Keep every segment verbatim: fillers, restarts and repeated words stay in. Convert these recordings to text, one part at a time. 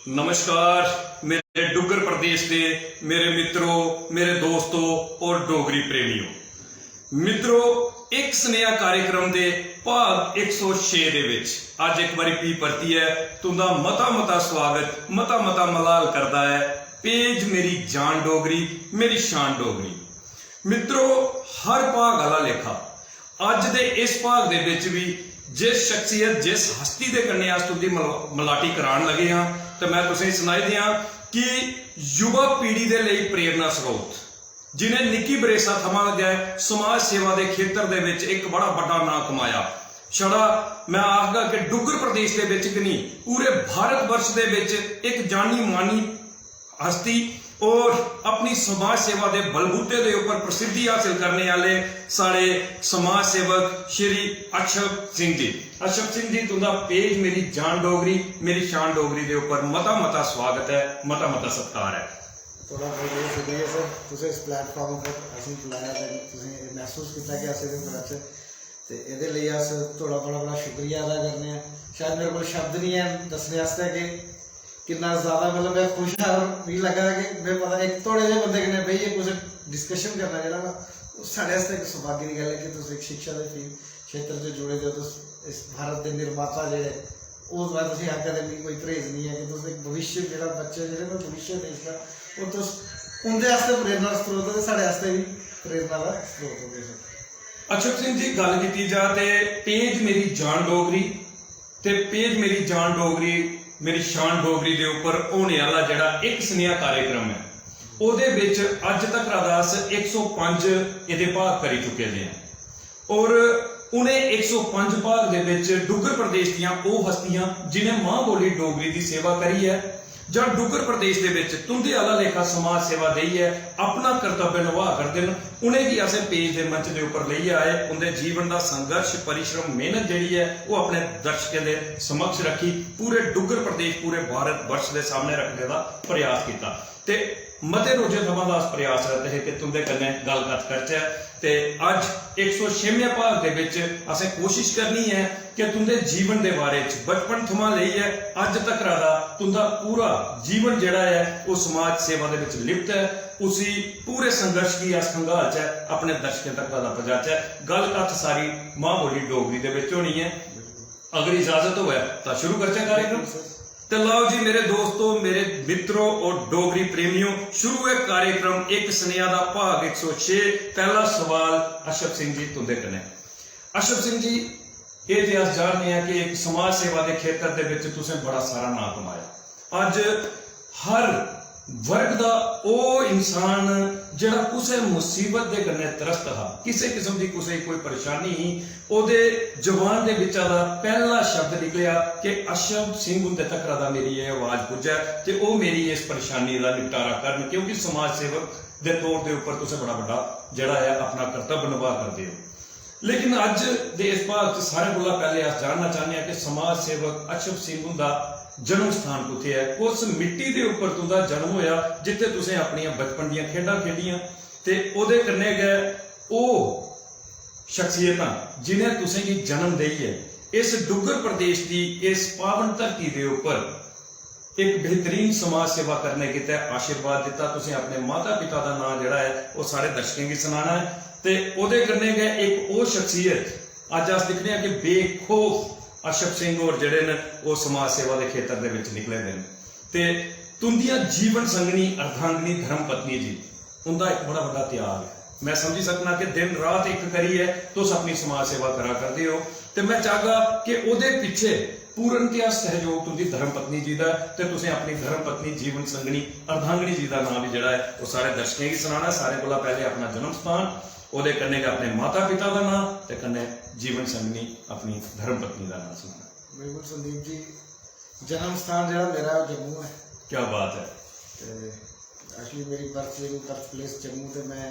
नमस्कार मेरे डुग्गर प्रदेश दे मेरे मित्रो, मेरे दोस्तो और डोगरी प्रेमियो। मित्रो, इक सनेहा कार्यक्रम दे भाग इक सौ छे दे विच अज्ज इक बारी फ्ही परतियै तुंदा मता मता स्वागत, मता मता मलाल करदा ऐ पेज मेरी जान डोगरी, मेरी शान डोगरी। मित्रो, हर भाग आह्ला लेखा अज्ज दे इस भाग दे विच भी जिस शख्सियत, जिस हस्ती दे कन्नै अस तुंदी मल-, मलाटी करान लगे आं, ते मैं तुसेंगी सनाई देआं कि युवा पीढ़ी दे लेई प्रेरणा स्रोत, जिनें निक्की बरेसा थमां गै समाज सेवा दे खेतर दे विच इक बड़ा बड्डा नां कमाया। छड़ा मैं आखगा कि डुग्गर प्रदेश दे विच गै नहीं, पूरे भारत वर्ष दे विच इक जानी मानी हस्ती और अपनी समाज सेवा दे बलबूते दे ऊपर प्रसिद्धि हासिल करने आह्ले साढ़े समाज सेवक श्री अक्षप सिंह जी। अक्षप सिंह जी, तुंदा पेज मेरी जान डोगरी, मेरी शान डोगरी दे ऊपर मता मता स्वागत ऐ, मता मता सत्कार ऐ। थुआढ़ा बहुत बहुत शुक्रिया सर, तुसें इस प्लेटफार्म पर असेंगी बुलाया ते तुसें एह् महसूस कीता कि अस एह्दे पर आचै, ते एह्दे लेई अस थुआढ़ा बड़ा बड़ा शुक्रिया अदा करने आं। शायद मेरे कोल शब्द निं हैन दस्सने आस्तै कि किन्ना ज़्यादा, मतलब, में खुश आं और मिगी लग्गा दा कि में पता इक थुआढ़े जेह् बंदे कन्नै बेहियै कुसै डिस्कशन करना जेह्ड़ा ना, ओह् साढ़े आस्तै इक सौभाग्य दी गल्ल ऐ कि तुस इक शिक्षा दे फील्ड क्षेत्र च जुड़े दे ओ, तुस इस भारत दे निर्माता जेह्ड़े, ओह् मैं तुसेंगी आखगा ते मिगी कोई परहेज निं ऐ कि तुस इक भविष्य जेह्ड़ा बच्चे जेह्ड़े न भविष्य देश दा, ओह् तुस उं'दे आस्तै प्रेरणा दा स्रोत ओ ते साढ़े आस्तै बी प्रेरणा दा स्रोत ओ बेशक। अक्षप सिंह जी, गल्ल कीती जा ते पेज मेरी जान डोगरी ते पेज मेरी जान डोगरी, मेरी शान डोगरी दे उप्पर होने आह्ला जेह्ड़ा इक सनेहा कार्यक्रम ऐ, ओह्दे बिच अज्ज तक दा अस इक सौ पंज एह्दे भाग करी चुके दे आं। और उ'नें इक सौ पंज भाग दे बिच डुग्गर प्रदेश दियां ओह् हस्तियां जिनें मां बोली डोगरी दी सेवा करियै जां डुग्गर प्रदेश दे बिच तुंदे आह्ला लेखा समाज सेवा देइयै अपना कर्तव्य नभाऽ करदे न, उ'नेंगी असें पेज दे मंच दे उप्पर लेइयै आए। उंदे जीवन दा संघर्ष, परिश्रम, मेहनत जेह्ड़ी ऐ, ओह् अपने दर्शकें दे समक्ष रक्खी। पूरे डुग्गर प्रदेश, पूरे भारत वर्ष दे सामने रक्खने दा प्रयास कीता ते मते रोजें थमां दा अस प्रयासरत हे कि तुंदे कन्नै गल्ल कत्थ करचै। ते अज्ज इक सौ छेमें भाग दे बिच असें कोशिश करनी ऐ कि तुंदे जीवन दे बारे च, बचपन थमां लेइयै अज्ज तकरा दा तुंदा पूरा जीवन जेह्ड़ा ऐ, ओह् समाज सेवा दे बिच लिप्त ऐ, उसी पूरे संघर्ष गी अस खंगालचै, अपने दर्शकें तक दा पजाचै। गल्ल कत्थ सारी मां बोली डोगरी दे बिच होनी ऐ। अगर इजाजत होऐ तां शुरू करचै कार्यक्रम। ते लाओ जी मेरे दोस्तो, मेरे मित्रो और डोगरी प्रेमियो, शुरू है कार्यक्रम इक सनेहा दा भाग इक सौ छे। पैह्ला सवाल अशरफ सिंह जी तुंदे कन्नै। अशरफ सिंह जी, एह् ते अस जानने आं कि इक समाज सेवा दे खेतर दे बिच तुसें बड़ा सारा नांऽ कमाया। अज्ज हर वर्ग दा ओह् इंसान जेह्ड़ा कुसै मुसीबत दे कन्नै त्रस्त हा, किसै किस्म दी कुसै गी कोई परेशानी ही, ओह्दे जबान दे बिच्चा दा पैह्ला शब्द निकलेआ कि अशरफ सिंह हुंदे तक्कर दा मेरी एह् आवाज पुज्जै ते ओह् मेरी इस परेशानी दा निपटारा करन, क्योंकि समाज सेवक दे तौर दे उप्पर तुसें बड़ा बड्डा जेह्ड़ा ऐ अपना कर्तव्य नभा करदे ओ। लेकिन अज्ज दे इस भाग च सारें कोला पैह्ले अस जानना चाह्न्ने आं कि समाज सेवक अशरफ सिंह हुंदा जन्म स्थान कुत्थै ऐ, कुस मिट्टी दे उप्पर तुं'दा जन्म होएआ जित्थै तुसें अपनियां बचपन दियां खेढां खेढियां ते ओह्दे कन्नै गै ओह् शख्सियतां जि'नें तुसेंगी जन्म देइयै इस डुग्गर प्रदेश दी इस पावन धरती दे उप्पर इक बेहतरीन समाज सेवा करने गितै आशीर्वाद दित्ता। तुसें अपने माता पिता दा नांऽ जेह्ड़ा ऐ ओह् सारे दर्शकें गी सनाना ऐ ते ओह्दे कन्नै गै इक ओह् शख्सियत अज्ज अस दिक्खने आं कि बेखौफ अशरफ सिंह होर जेह्ड़े न ओह् समाज सेवा दे खेतर दे बिच निकले दे न ते तुंदियां जीवन संगनी अर्धांगनी धर्म पत्नी जी उंदा इक बड़ा बड्डा त्याग ऐ। मैं समझी सकना कि दिन रात इक करियै तुस अपनी समाज सेवा करा करदे ओ ते मैं चाहगा कि ओह्दे पिच्छे पूर्णतया सहयोग तुंदी धर्म पत्नी जी दा ऐ ते तुसें अपनी धर्म पत्नी जीवन संगनी अर्धांगनी जी दा नांऽ बी जेह्ड़ा ऐ ओह् सारे दर्शकें गी सनाना। सारें कोला पैह्ले अपना जन्म स्थान, ओह्दे कन्नै गै अपने माता पिता दा नांऽ ते कन्नै जीवन संगनी अपनी धर्म पत्नी दा नांऽ सनाना। बिल्कुल संदीप जी, जन्म स्थान जेह्ड़ा मेरा ओह् जम्मू ऐ। क्या बात ऐ। ते एक्चुअली मेरी बर्थ जेह्ड़ी बर्थ प्लेस जम्मू, ते मैं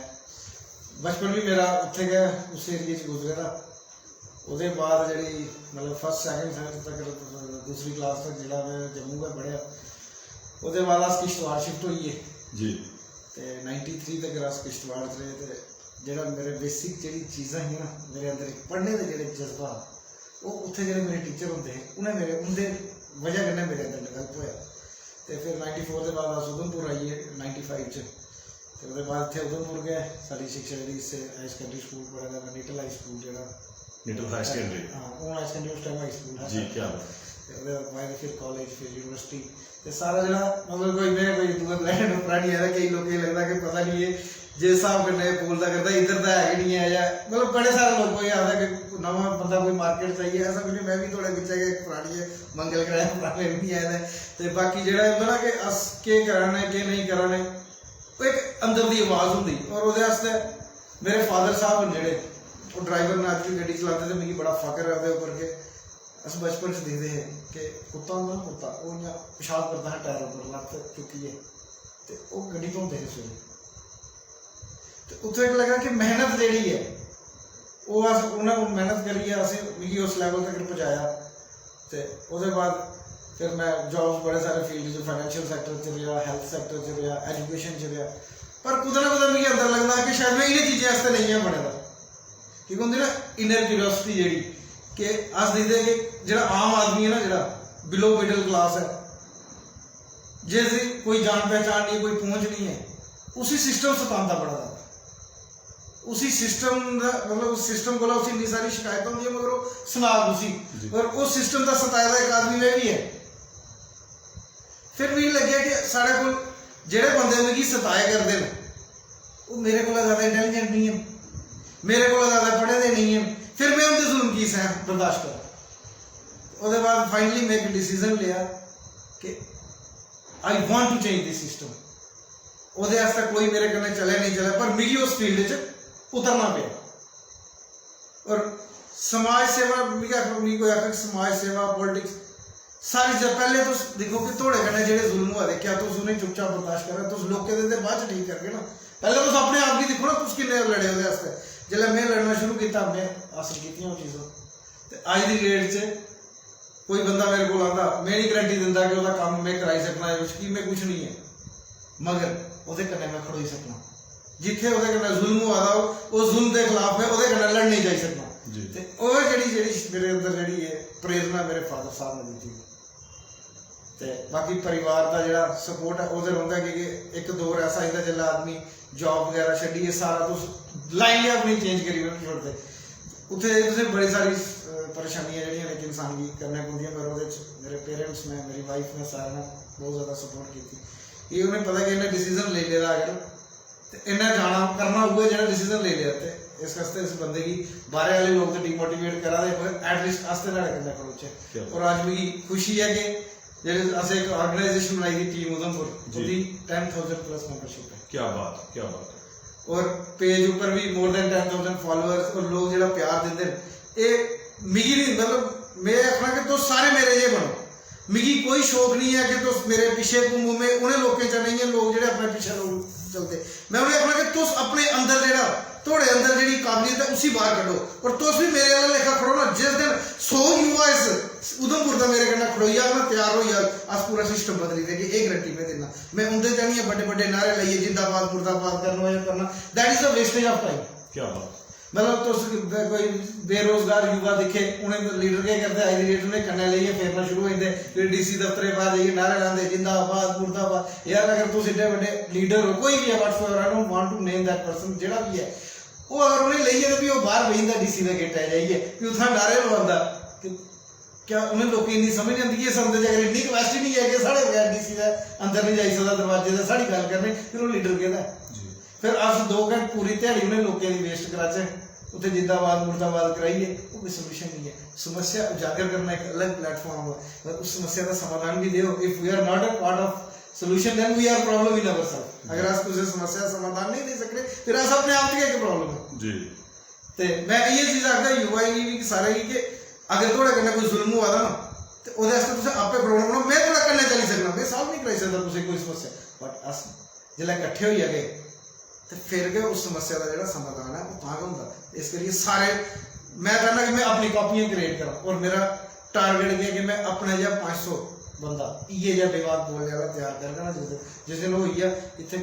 बचपन बी मेरा उत्थै गै उस एरिया च गुजरे दा। ओह्दे बाद जेह्ड़ी मतलब फर्स्ट सैकंड थर्ड तक दूसरी क्लास तक जेह्ड़ा मैं जम्मू गै पढ़ेआ। ओह्दे बाद अस किश्तवाड़ शिफ्ट होई गे जी। ते नाइंटी थ्री तक अस किश्तवाड़ च रेह् ते जेह्ड़ा मेरे बेसिक जेह्ड़ी चीज़ां हियां ना मेरे अंदर इक पढ़ने दे जेह्ड़े जज्बा हा, ओह् उत्थै जेह्ड़े मेरे टीचर होंदे हे उ'नें मेरे उं'दे वजह कन्नै मेरे अंदर डेवलप होएआ। ते फिर नाइंटी फोर दे बाद अस उधमपुर आई गे नाइंटी फाइव च। ते ओह्दे बाद इत्थै उधमपुर गै साढ़ी शिक्षा जेह्ड़ी, इस हाई सकैंडरी स्कूल पढ़े दा, लिटिल हाई स्कूल जेह्ड़ा, लिटिल हाई सकैंडरी। हां, हून हाई सकैंडरी, उस टाइम हाई स्कूल हा। जी, क्या बात। ते ओह्दे बाद फिर कालेज, फिर यूनिवर्सिटी, ते सारा जेह्ड़ा, मतलब, कोई में कोई दूए प्लैनेट उप्परा निं आया दा। केईं लोकें गी लगदा कि पता निं एह् जिस स्हाब कन्नै बोलदा करदा, इद्धर दा है गै निं ऐ, जां, मतलब, बड़े सारे लोक कोई आखदा कि नमां बंदा कोई मार्केट च आइयै, ऐसा कुछ निं। में बी थुआढ़े बिच्चा गै इक परानी ऐ, मंगल ग्रह पराने बी निं आए दे। ते बाकी जेह्ड़ा होंदा ना कि अस केह् करा ने, केह् नेईं करा ने, ओह् इक अंदर दी आवाज़ होंदी। और ओह्दे आस्तै मेरे फादर साहब न जेह्ड़े, ओह् ड्राइवर न, अज्ज बी गड्डी चलांदे, ते मिगी बड़ा फकर ऐ ओह्दे उप्पर कि अस बचपन च दिखदे हे कि कुत्ता होंदा ना, कुत्ता, ओह् इ'यां पेशाब करदा हा टायर उप्पर लत्त चुक्कियै, ते ओह् गड्डी धोंदे हे सवेरे। ते उत्थै इक लग्गा कि मेह्नत जेह्ड़ी ऐ, ओह् अस, उ'नें हून मेह्नत करियै असें, मिगी उस लैवल तगर पजाया। ते ओह्दे बाद फिर में जॉब्स बड़े सारे फील्ड च, फाइनेंशियल सैक्टर च रेहा, हैल्थ सैक्टर च रेहा, एजुकेशन च रेहा, पर कुतै ना कुतै मिगी अंदर लगदा कि शायद में इ'नें चीज़ें आस्तै नेईं ऐ बने दा। क्योंकि होंदी ना इनर क्यूरियोसिटी जेह्ड़ी, कि अस दिखदे कि जेह्ड़ा आम आदमी ऐ ना, जेह्ड़ा बिलो मिडल क्लास ऐ, जिसदी कोई जान पहचान निं, कोई पहुंच निं ऐ, उसी सिस्टम सतांदा बड़ा जैदा। उसी सिस्टम दा, मतलब, उस सिस्टम कोला उसी इन्नी सारी शिकायतां होंदियां, मगर ओह् सनाग उसी। जी। और उस सिस्टम दा सताए दा इक आदमी में बी ऐ। फिर मिगी लग्गेआ कि साढ़े कोल जेह्ड़े बंदे मिगी सताए करदे न, ओह् मेरे कोला जैदा इंटैलीजेंट निं हैन, मेरे कोला जैदा पढ़े दे निं हैन, फिर में उं'दे जुल्म की सैह्, बर्दाश्त करां? ओह्दे बाद finally में इक डिसीजन लेआ कि I want to change this system। ओह्दे आस्तै कोई मेरे कन्नै चलै नेईं चलै, पर मिगी उस फील्ड च उतरना पेआ। और समाज सेवा, मिगी आखो, मिगी कोई आखग समाज सेवा, पॉलिटिक्स, सारी चीजां, पैह्ले तुस दिक्खो कि थुआढ़े कन्नै जेह्ड़े जुल्म होआ दे, क्या तुस उ'नेंगी चुपचाप बर्दाश्त करा? तुस लोकें दे ते बाद च ठीक करगे ना। पैह्ले तुस अपने आप गी दिक्खो ना, तुस किन्ने लड़े ओह्दे आस्तै। जिसलै में लड़ना शुरू कीता, में हासल कीतियां ओह् चीजां। ते अज्ज दी डेट च कोई बंदा मेरे कोल आंदा, में निं गारंटी दिंदा कि ओह्दा कम्म में कराई सकना, एह् कुछ, कि में कुछ निं ऐ, मगर ओह्दे कन्नै में खड़ोई सकना। जित्थै ओह्दे कन्नै जुल्म होआ दा होग, उस जुल्म दे खलाफ में ओह्दे कन्नै लड़ने गी जाई सकना। जी। ते ओह् जेह्ड़ी, जेह्ड़ी मेरे अंदर जेह्ड़ी ऐ प्रेरणा, मेरे फादर साहब ने दित्ती दी। ते बाकी परिवार दा जेह्ड़ा सपोर्ट ऐ, ओह् ते रौंह्दा, की के इक दौर ऐसा आई जंदा जिसलै आदमी जॉब बगैरा छड्डियै सारा तुस लाइफ गै अपनी चेंज करी छोड़दे। उत्थै तुसें बड़ी सारी, अ, परेशानियां जेह्ड़ियां न इक इंसान गी करने पौंदियां, पर ओह्दे च मेरे पेरेंट्स ने, मेरी वाइफ ने, सारें ने बहुत जैदा सपोर्ट कीती। एह् उ'नें पता कि इ'न्नै डिसीजन लेई लेदा अगर, ते इ'न्नै जाना, करना उ'ऐ जेह्ड़ा डिसीजन लेई लेआ। ते इस आस्तै इस बंदे गी बाह्रै आह्ले लोक ते डिमोटिवेट करा दे, पर एटलीस्ट अस ते न्हाड़े कन्नै खड़ोचै। क्या? और अज्ज मिगी खुशी ऐ कि जेह्ड़े असें इक ऑर्गेनाइजेशन बनाई दी टीम उधमपुर, जी। ओह्दी टेन थाउजेंड प्लस मेंबरशिप ऐ। क्या बात, क्या बात है। और पेज उप्पर be more than ten thousand followers, और लोक जेह्ड़ा प्यार दिंदे न, एह् मिगी निं, मतलब, में आखना कि तुस सारे मेरे जेह् बनो। मिगी कोई शौक निं ऐ कि तुस मेरे पिच्छे घूमो। में उ'नें लोकें चा नेईं ऐ, लोक जेह्ड़े अपने पिच्छे लोक चलदे। में उ'नें आखना कि तुस अपने अंदर जेह्ड़ा, थुआढ़े अंदर जेह्ड़ी काबलियत ऐ, उसी बाहर कड्ढो। और तुस बी मेरे आह्ला लेखा खड़ो ना। जिस दिन सौ युवा इस उधमपुर दा मेरे कन्नै खड़ोई जाग ना, त्यार होई जाग, अस पूरा सिस्टम बदली देगे, एह् गारंटी में दिन्ना। में उं'दे चा निं ऐ बड्डे बड्डे नारे लाइयै जिंदाबाद मुर्दाबाद करना जां करना, that is the wastage of time। क्या बात। मतलब, तुस ब-, कोई बेरोजगार युवा दिक्खे, उ'नें लीडर केह् करदे, अज्ज दी डेट उ'नें कन्नै लेइयै फेरना शुरू होई जंदे, फिर डीसी दफ्तरै बाहर जाइयै नारे लांदे, जिंदाबाद मुर्दाबाद। यार, अगर तुस एड्डे बड्डे लीडर हो, कोई बी ऐ, whatsoever, I don't want to name that person, जेह्ड़ा बी ऐ, ओह् अगर उ'नें लेइयै ते फ्ही ओह् बाहर बेही जंदा डीसी दे गेटै जाइयै, फ्ही उत्थां नारे लोआंदा। ते क्या उ'नें लोकें गी इन्नी समझ निं आंदी कि इस बंदे च अगर इन्नी कैपेसिटी निं ऐ कि साढ़े बगैर डीसी दे अंदर निं जाई सकदा दरवाजे दा, साढ़ी गल्ल करने, फिर ओह् लीडर केह्दा ऐ? जी। फिर अस दो घैंटे पूरी ध्याड़ी उ'नें लोकें दी वेस्ट कराचै, उत्थै जिंदाबाद मुर्दाबाद कराइयै, ओह् कोई सलूशन निं ऐ। समस्या उजागर करना इक अलग प्लेटफार्म ऐ, पर उस समस्या दा समाधान बी देओ। If we are not a part of solution, then we are problem in ourselves। अगर अस कुसै समस्या दा समाधान नेईं देई सकने, फिर अस अपने आप च गै इक प्रॉब्लम ऐ। जी। ते में इ'यै चीज आखदा युवा गी बी, सारें गी, कि अगर थुआढ़े कन्नै कोई जुल्म होआ दा ना, ते ओह्दे आस्तै तुसें आपे खड़ोना पौना। में थुआढ़े कन्नै चली सकना, में सॉल्व निं कराई सकदा कुसै दी कोई समस्या, बट अस जिसलै किट्ठे होई जागे, ते फिर गै उस समस्या दा जेह्ड़ा समाधान ऐ, ओह् तां गै होंदा। इस करियै सारे, में चाह्न्नां कि में अपनी कॉपियां क्रिएट करां, और मेरा टारगेट केह् ऐ कि में अपना जेहा पंज सौ बंदा, इ'यै जेहा बेबाक बोलने आह्ला त्यार करगा ना, जिस दिन, जिस दिन ओह् होई गेआ, इत्थै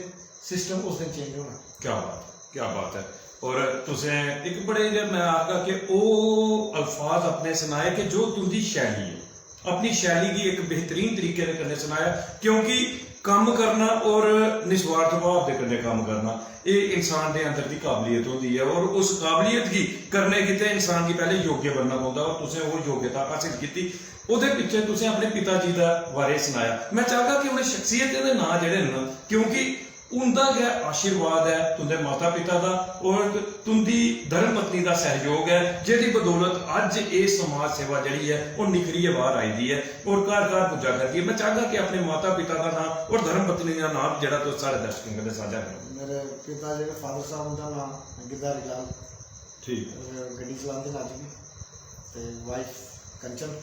सिस्टम उस दिन चेंज होना। क्या बात है, क्या बात है। और तुसें इक बड़े गै, मैं आखगा कि ओह् अल्फाज अपने सनाए कि जो तुं'दी शैली ऐ। अपनी शैली गी इक बेहतरीन तरीके दे कन्नै सनाया, क्योंकि कम्म करना और निस्वार्थ भाव दे कन्नै कम्म करना, एह् इंसान दे अंदर दी काबलियत होंदी ऐ, और उस काबलियत गी करने गितै इंसान गी पैह्ले योग्य बनना पौंदा, और तुसें ओह् योग्यता हासल कीती। ओह्दे पिच्छें तुसें अपने पिता जी दा बारे सनाया। मैं चाहगा कि उ'नें शख्सियतें दे नांऽ जेह्ड़े न, क्योंकि उं'दा गै आशीर्वाद ऐ, तुं'दे माता पिता दा और तुं'दी धर्म पत्नी दा सैहयोग ऐ, जेह्दी बदौलत अज्ज एह् समाज सेवा जेह्ड़ी ऐ, ओह् निखरियै बाह्र आई दी ऐ और घर घर पुज्जा करदी ऐ। मैं चाहगा कि अपने माता पिता दा नांऽ और धर्म पत्नी दा नांऽ जेह्ड़ा तुस साढ़े दर्शकें कन्नै सांझा करो। मेरे पिता जेह्ड़े फादर साहब, उं'दा नांऽ गिरधारी लाल, ठीक। और गड्डी चलांदे न अज्ज बी। ते वाइफ कंचन,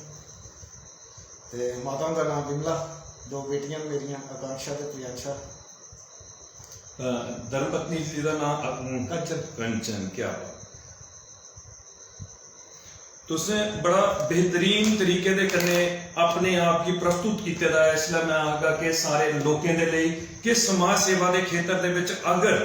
ते माता हुंदा नांऽ विमला। दो बेटियां न मेरियां, आकांक्षा ते प्रियांशा। अ, धर्मपत्नी जी दा नांऽ, अ, कंचन। कंचन, क्या बात। तुसें बड़ा बेहतरीन तरीके दे कन्नै अपने आप गी प्रस्तुत कीते दा ऐ। इसलै मैं आखगा कि सारे लोकें दे लेई कि समाज सेवा दे खेतर दे विच अगर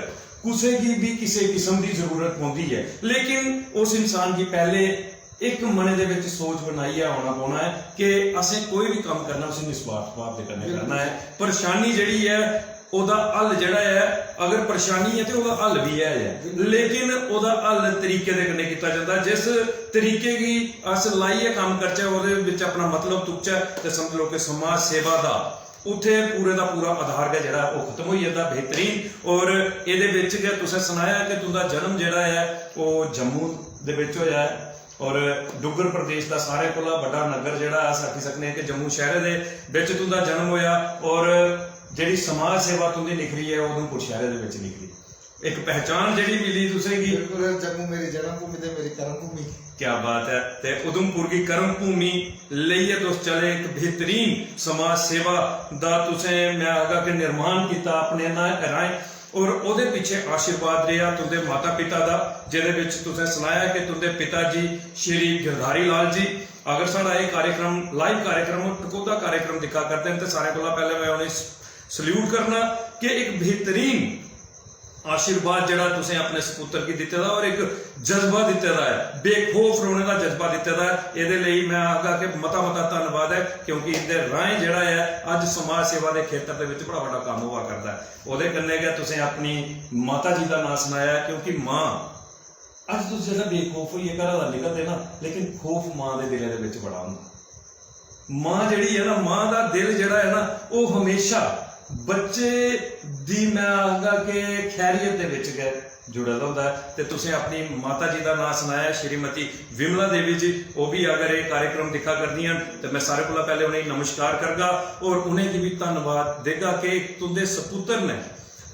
कुसै गी भी किसे किस्म दी जरूरत पौंदी ऐ, लेकिन उस इंसान गी पैह्ले इक मनै दे विच सोच बनाइयै औना पौना ऐ कि असें कोई भी कम्म करना, उसी निस्वार्थ भाव दे कन्नै बिल्कुल। करना ऐ। परेशानी जेह्ड़ी ऐ, ओह्दा हल जेह्ड़ा ऐ, अगर परेशानी ऐ ते ओह्दा हल बी ऐ, ऐ। बिल्कुल। लेकिन ओह्दा हल तरीके दे कन्नै कीता जंदा। जिस तरीके गी अस लाइयै कम्म करचै, ओह्दे विच अपना मतलब तुपचै, ते समझ लो कि समाज सेवा दा उत्थै पूरे दा पूरा आधार गै जेह्ड़ा ओह् खत्म होई जंदा। बेहतरीन। और एह्दे बिच गै तुसें सनाया कि तुं'दा जन्म जेह्ड़ा ऐ, ओह् जम्मू दे बिच होया ऐ, और डुग्गर प्रदेश दा सारें कोला बड्डा नगर जेह्ड़ा अस आखी सकने आं कि जम्मू शैह्रे दे बिच तुं'दा जन्म होया, और जेह्ड़ी समाज सेवा तुं'दी निखरी ऐ, ओह् उधमपुर शैह्रे दे बिच निखरी। इक पहचान जेह्ड़ी मिली तुसेंगी। बिल्कुल, जम्मू मेरी जन्म भूमि ते मेरी कर्म भूमि। क्या बात ऐ। ते उधमपुर गी कर्म भूमि लेइयै तुस चले, इक बेहतरीन समाज सेवा दा तुसें, मैं आखगा कि निर्माण कीता अपने ना-, राहें, और ओह्दे पिच्छे आशीर्वाद रेहा तुं'दे माता पिता दा, जेह्दे बिच तुसें सनाया कि तुं'दे पिता जी श्री गिरधारी लाल जी, अगर साढ़ा एह् कार्यक्रम, लाइव कार्यक्रम, टकोह्दा कार्यक्रम दिक्खा करदे न, ते सारें कोला पैह्लें मैं उ'नेंगी सल्यूट करना कि इक बेहतरीन आशीर्वाद जेह्ड़ा तुसें अपने सपुत्तर गी दित्ते दा और इक जज्बा दित्ते दा ऐ, बेखौफ रौह्ने दा जज्बा दित्ते दा ऐ। एह्दे लेई मैं आखगा कि मता मता धन्नवाद ऐ, क्योंकि इं'दे राहें जेह्ड़ा ऐ, अज्ज समाज सेवा दे खेतर दे बिच बड़ा बड्डा कम्म होआ करदा ऐ। ओह्दे कन्नै गै तुसें अपनी माता जी दा नांऽ सनाया ऐ, क्योंकि मां, अज्ज तुस जिसलै बेखौफ होइयै घरा दा निकलदे ना, लेकिन खौफ मां दे दिलै दे बिच बड़ा होंदा। मां जेह्ड़ी ऐ ना, मां दा दिल जेह्ड़ा ऐ ना, ओह् हमेशा बच्चे दी, मैं आखगा कि खैरियत दे बिच गै जुड़े दा होंदा ऐ। ते तुसें अपनी माता जी दा नांऽ सनाया, श्रीमती विमला देवी जी, ओह् बी अगर एह् कार्यक्रम दिक्खा करदियां न, ते मैं सारे कोला पैह्ले उ'नेंगी नमस्कार करगा और उ'नेंगी बी धन्नवाद देगा कि तुं'दे सपुत्तर ने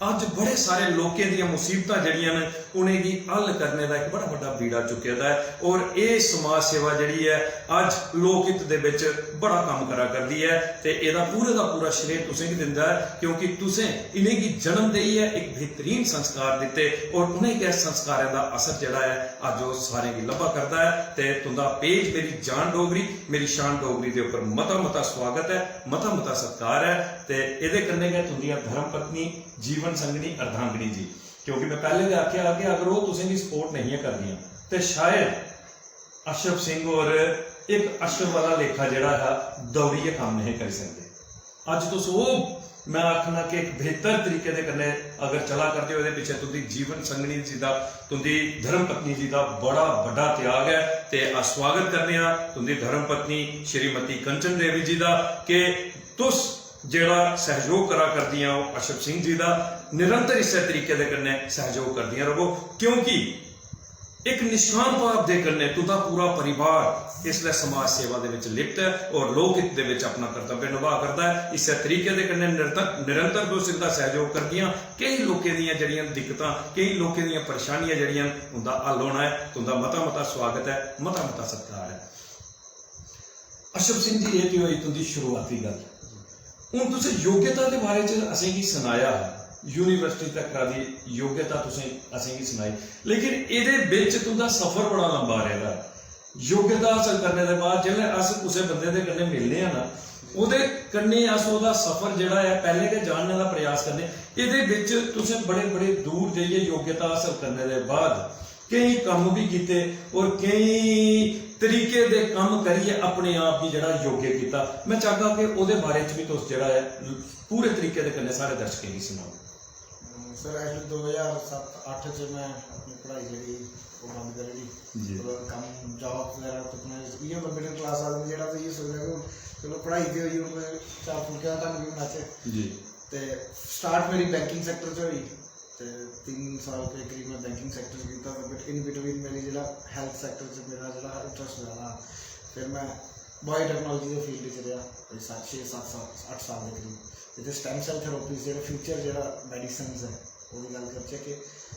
अज्ज बड़े सारे लोकें दियां मुसीबतां जेह्ड़ियां न, उ'नेंगी हल करने दा इक बड़ा बड्डा बीड़ा चुक्के दा ऐ। और एह् समाज सेवा जेह्ड़ी ऐ, अज्ज लोक हित दे बिच बड़ा कम्म करा करदी ऐ, ते एह्दा पूरे दा पूरा श्रेय तुसें गी दिंदा ऐ, क्योंकि तुसें इ'नेंगी जन्म देइयै इक बेहतरीन संस्कार दित्ते, और उ'नें गै संस्कारें दा असर जेह्ड़ा ऐ, अज्ज ओह् सारें गी लब्भा करदा ऐ। ते तुं'दा पेज मेरी जान डोगरी, मेरी शान डोगरी दे उप्पर मता मता स्वागत ऐ, मता मता सत्कार ऐ। ते एह्दे कन्नै गै तुं'दियां धर्म पत्नी, जीवन संगनी, अर्धांगिनी जी, क्योंकि मैं पैह्ले गै आखेआ हा कि अगर ओह् तुसेंगी सपोर्ट नेईं ऐ करदियां, ते शायद अशरफ सिंह होर इक अशरफ आह्ला लेखा जेह्ड़ा हा, दौड़ियै कम्म नेईं करी सकदे। अज्ज तुस ओह्, मैं आखना कि इक बेहतर तरीके दे कन्नै अगर चला करदे ओ, एह्दे पिच्छे तुं'दी जीवन संगनी जी दा, तुं'दी धर्म पत्नी जी दा बड़ा बड्डा त्याग ऐ। ते अस स्वागत करने आं तुं'दी धर्म पत्नी श्रीमती कंचन देवी जी दा, कि तुस जेह्ड़ा सैह्योग करा करदियां ओ अशरफ सिंह जी दा, निरंतर इस्सै तरीके दे कन्नै सैह्योग करदियां र'वो, क्योंकि इक निष्काम भाव दे कन्नै तुं'दा पूरा परिवार इसलै समाज सेवा दे विच लिप्त ऐ और लोक हित दे विच अपना कर्तव्य निभा करदा ऐ। इस्सै तरीके दे कन्नै निरंतर, निरंतर तुस इं'दा सैह्योग करदियां, केई लोकें दियां जेह्ड़ियां दिक्कतां, केई लोकें दियां परेशानियां जेह्ड़ियां न, उं'दा हल होना ऐ। तुं'दा मता-मता स्वागत ऐ, मता-मता सत्कार ऐ। अशरफ सिंह जी, एह् ते होई तुं'दी शुरुआती गल्ल। हून तुसें योग्यता दे बारे च असेंगी सनाया हा, यूनिवर्सिटी तक दी योग्यता तुसें असेंगी सनाई, लेकिन एह्दे बिच तुं'दा सफर बड़ा लंबा रेह्दा। योग्यता हासल करने दे बाद जिसलै अस कुसै बंदे दे कन्नै मिलने आं ना, ओह्दे कन्नै अस ओह्दा सफर जेह्ड़ा ऐ, पैह्लें गै जानने दा प्रयास करने। एह्दे बिच तुसें बड़े-बड़े दूर जाइयै योग्यता हासल करने दे बाद केई कम्म भी कीते और केई तरीके दे कम्म करियै अपने आप गी जेह्ड़ा योग्य कीता। मैं चाहगा कि ओह्दे बारे च भी तुस जेह्ड़ा ऐ पूरे तरीके दे कन्नै साढ़े दर्शकें गी सनाओ। सर, एक्चुअली दो हज़ार सत्त अट्ठ च मैं अपनी पढ़ाई जेह्ड़ी ओह् बंद करी ओड़ी। जी। मतलब कम्म, जॉब बगैरा तुप्पने च इ'यै होंदा, मिडिल क्लास आदमी जेह्ड़ा, ते इ'यै सोचदा कि हून चलो पढ़ाई ते होई, हून कोई चार फुलके दा ढंग बी बनाचै। जी। ते स्टार्ट मेरी बैंकिंग सैक्टर च होई, ते तिन्न साल दे करीब मैं बैंकिंग सैक्टर च कीता, ते बट इन बिटवीन मेरी जेह्ड़ा हैल्थ सैक्टर च मेरा जेह्ड़ा इंटरस्ट जैदा हा। फिर मैं बायोटैक्नोलॉजी दे फील्ड च रेहा कोई सत्त, छे, सत्त साल, अट्ठ साल दे करीब। इत्थै स्टैम सैल थेरेपीज, जेह्ड़ा फ्यूचर जेह्ड़ा मेडिसिन ऐ, ओह्दी गल्ल करचै कि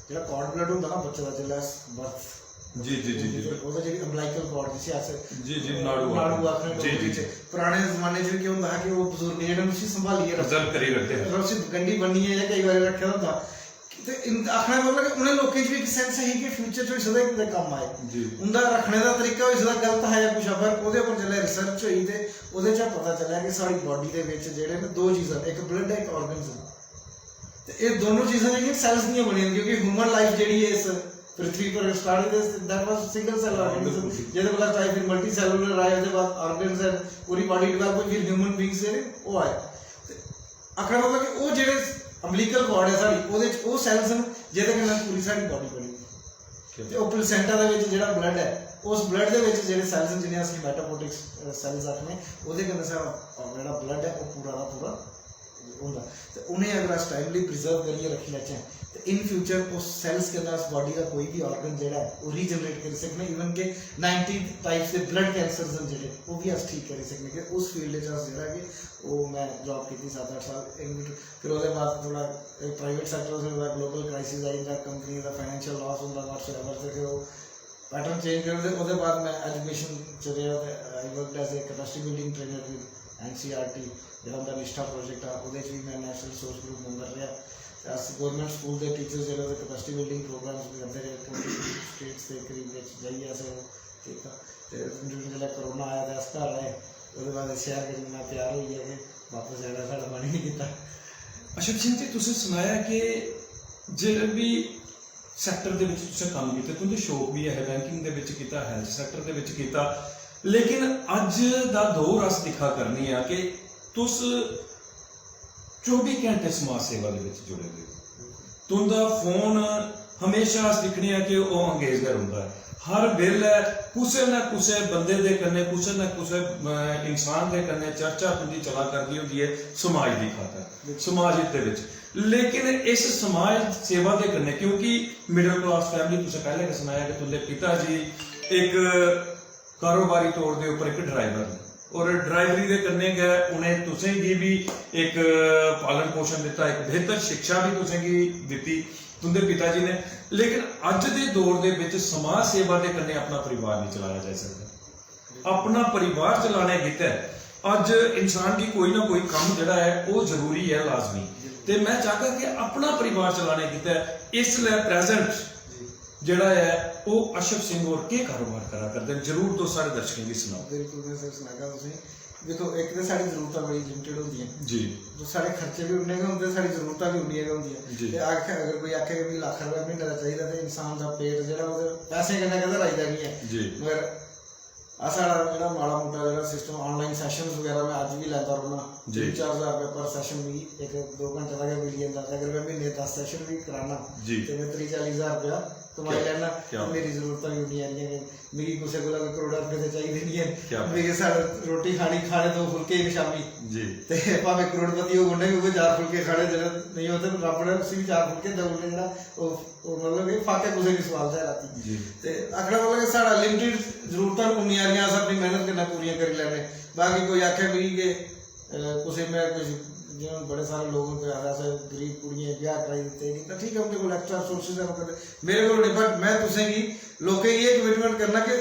जेह्ड़ा कॉर्ड ब्लड होंदा ना बच्चे दा, जिसलै बर्थ जी, जी, जी, जी। ओह्दा जेह्ड़ी अम्बलाइकल कॉर्ड, जिसी अस जी, जी, नाड़ू नाड़ू आखदे। आखने जी, डोगरी जी। च, पराने जमाने च बी केह् होंदा हा कि ओह् बजुर्ग जेह्ड़े न उसी संभालियै रखदे प्रिजर्व करी रखदे। उसी गंढी बन्नियै जां केईं बारी रक्खे दा होंदा। ते इन-, आखने दा मतलब कि उ'नें लोकें च बी इक सेंस ही कि फ्यूचर च होई सकदा एह् कुतै कम्म आए। जी। उं'दा रक्खने दा तरीका होई सकदा गलत हा जां कुछ हा, पर ओह्दे उप्पर जिसलै रिसर्च होई ते ओह्दे चा पता चलेआ कि साढ़ी बॉडी दे बिच जेह्ड़े न दो चीज़ां, इक ब्लड ऐ, इक ऑर्गन्स न। ते एह् दोनों चीज़ां जेह्ड़ियां सैल्स दियां बनी दियां, क्योंकि ह्यूमन लाइफ जेह्ड़ी ऐ इस पृथ्वी पर स्टार्ट होई ते that was single cell organism, जेह्दे कोला स्टार्ट फिर मल्टी सैलुलर आए, ओह्दे बाद ऑर्गन्स है, पूरी बॉडी डेवलप होई, फिर ह्यूमन बींग्स जेह्ड़े ओह् आए। ते आखने दा मतलब कि ओह् जेह्ड़े अम्बलिकल कॉर्ड ऐ साढ़ी, ओह्दे च ओह् सैल्स न जेह्दे कन्नै पूरी साढ़ी बॉडी बनी दी। ते ओह् प्लेसेंटा दे बिच जेह्ड़ा ब्लड ऐ, उस ब्लड दे बिच जेह्ड़े सैल्स न, जि'नें अस हेमाटोपोटिक सैल्स आखने, ओह्दे कन्नै साढ़ा जेह्ड़ा ब्लड ऐ ओह् पूरा दा पूरा होंदा। ते उ'नें अगर अस टाइमली प्रिजर्व करियै रक्खी लैचै ते इन फ्यूचर उस सैल्स कन्नै अस बॉडी दा कोई बी ऑर्गन जेह्ड़ा ऐ ओह् रीजनरेट करी सकने। इवन के नाइंटी टाइप्स दे ब्लड कैंसर्स न जेह्ड़े, ओह् बी अस ठीक करी सकने। कि उस फील्ड च अस जेह्ड़ा कि ओह् मैं जॉब कीती सत्त अट्ठ साल, इन बिट-, फिर ओह्दे बाद थोह्ड़ा प्राइवेट सैक्टर च थोह्ड़ा ग्लोबल क्राइसिस आई जंदा, कंपनी दा फाइनेंशियल लॉस होंदा, वट्सएवर, ते फिर ओह् पैटर्न चेंज करी ओड़दे। ओह्दे बाद मैं एजुकेशन च रेहा ते I worked as a capacity building trainer with N C E R T, जेह्ड़ा उं'दा निश्ठा प्रोजेक्ट हा, ओह्दे च बी मैं नेशनल रिसोर्स ग्रुप मैंबर रेहा। ते अस गौरमेंट स्कूल दे टीचर्स जेह्ड़े, ओह्दे कैपेसिटी बिल्डिंग प्रोग्राम्स बी करदे रेह्, ट्वेंटी स्टेट्स दे करीब बिच जाइयै असें ओह् कीता। ते जिसलै कोरोना आया ते अस घर आए, ओह्दे बाद इस शैह्र कन्नै इन्ना प्यार होई गेआ कि बापस जाने दा साढ़ा मन ही निं कीता। अशोक सिंह जी, तुसें सनाया कि जेह्ड़े बी सैक्टर दे बिच तुसें कम्म कीते, तुं'दे शौक बी ऐ, बैंकिंग दे बिच कीता, हैल्थ सैक्टर दे बिच कीता, लेकिन अज्ज दा दौर अस दिक्खा करने आं कि तुस चौबी घैंटे समाज सेवा दे बिच जुड़े दे ओ। तुं'दा फोन हमेशा अस दिक्खने आं कि ओह् अंगेज गै रौंह्दा ऐ। हर बेल्लै कुसै ना कुसै बंदे दे कन्नै, कुसै ना कुसै, अ, इंसान दे कन्नै चर्चा तुं'दी चला करदी होंदी ऐ समाज दी खातर, समाज हित दे बिच। लेकिन इस समाज सेवा दे कन्नै, क्योंकि मिडिल क्लास फैमिली, तुसें पैह्लें गै सनाया कि तुं'दे पिता जी इक कारोबारी तौर दे उप्पर इक ड्राइवर न, और ड्राइवरी दे कन्नै गै उ'नें तुसें गी बी इक पालन पोशन दित्ता, इक बेहतर शिक्षा बी तुसें गी दित्ती तुं'दे पिता जी ने। लेकिन अज्ज दे दौर दे बिच समाज सेवा दे कन्नै अपना परिवार नेईं चलाया जाई सकदा। अपना परिवार चलाने गितै अज्ज इंसान गी कोई ना कोई कम्म जेह्ड़ा ऐ, ओह् जरूरी ऐ, लाजमी। ते मैं चाहगा कि अपना परिवार चलाने गितै इसलै प्रेजेंट जेह्ड़ा ऐ, ओह् अशोक सिंह होर केह् कारोबार करा करदे न, जरूर तुस साढ़े दर्शकें गी सनाओ। बिल्कुल, मैं सर सनागा तुसें। दिक्खो, इक ते साढ़ी जरूरतां बड़ी लिमिटेड होंदियां, जी। तो साढ़े खर्चे बी उन्ने गै होंदे, साढ़ी जरूरतां बी उन्नियां गै होंदियां। जी। ते आख-, अगर कोई आखे कि मिगी लक्ख रपेआ म्हीने दा चाहिदा, ते इंसान दा पेट जेह्ड़ा, ओह्दे पैसें कन्नै कदें राजी दा निं ऐ। जी। मगर अस, साढ़ा जेह्ड़ा माड़ा मुट्टा जेह्ड़ा सिस्टम, ऑनलाइन सैशन बगैरा मैं अज्ज बी लैंदा रौह्ना। जी। तिन्न चार ज्हार रपेआ पर सैशन मिगी इक दो घैंटे दा गै मिली जंदा। ते अगर मैं म्हीने दस सैशन बी कराना, जी। ते मैं त्रीह् चाली ज्हार रपेआ कमाई क्या, लैना। क्या ते मेरी जरूरतां बी उन्नियां हारियां गै। मिगी कुसै कोला कोई करोड़ां रपेऽ ते चाहिदे निं हैन। क्या बात। मिगी साढ़े रोटी खानी, खाने दो फुलके इक शामी। जी। ते भामें करोड़पति होग, उन्ने बी उ'ऐ चार फुलके खाने, जेह्ड़ा नेईं होग ते रब्ब ने उसी बी चार फुलके देई ओड़ने, जेह्ड़ा ओह्, ओह् मतलब कि फाके कुसै गी सोआलदा ऐ रातीं। जी। ते आखने दा मतलब कि साढ़ा लिमिटेड जरूरतां न, उन्नियां हारियां अस अपनी मेह्नत कन्नै पूरियां करी लैन्ने। बाकी कोई आखै मिगी कि, अ, कुसै, मैं कुछ, जि'यां बड़े सारे लोक होंदे आखदे, "असें गरीब कुड़ियें ब्याह् कराई दित्ते," तां ठीक ऐ, उं'दे कोल एक्स्ट्रा रिसोर्सेज हैन, ओह् करदे। मेरे कोल नेईं, बट मैं तुसें गी, लोकें गी एह् कमिटमेंट करना कि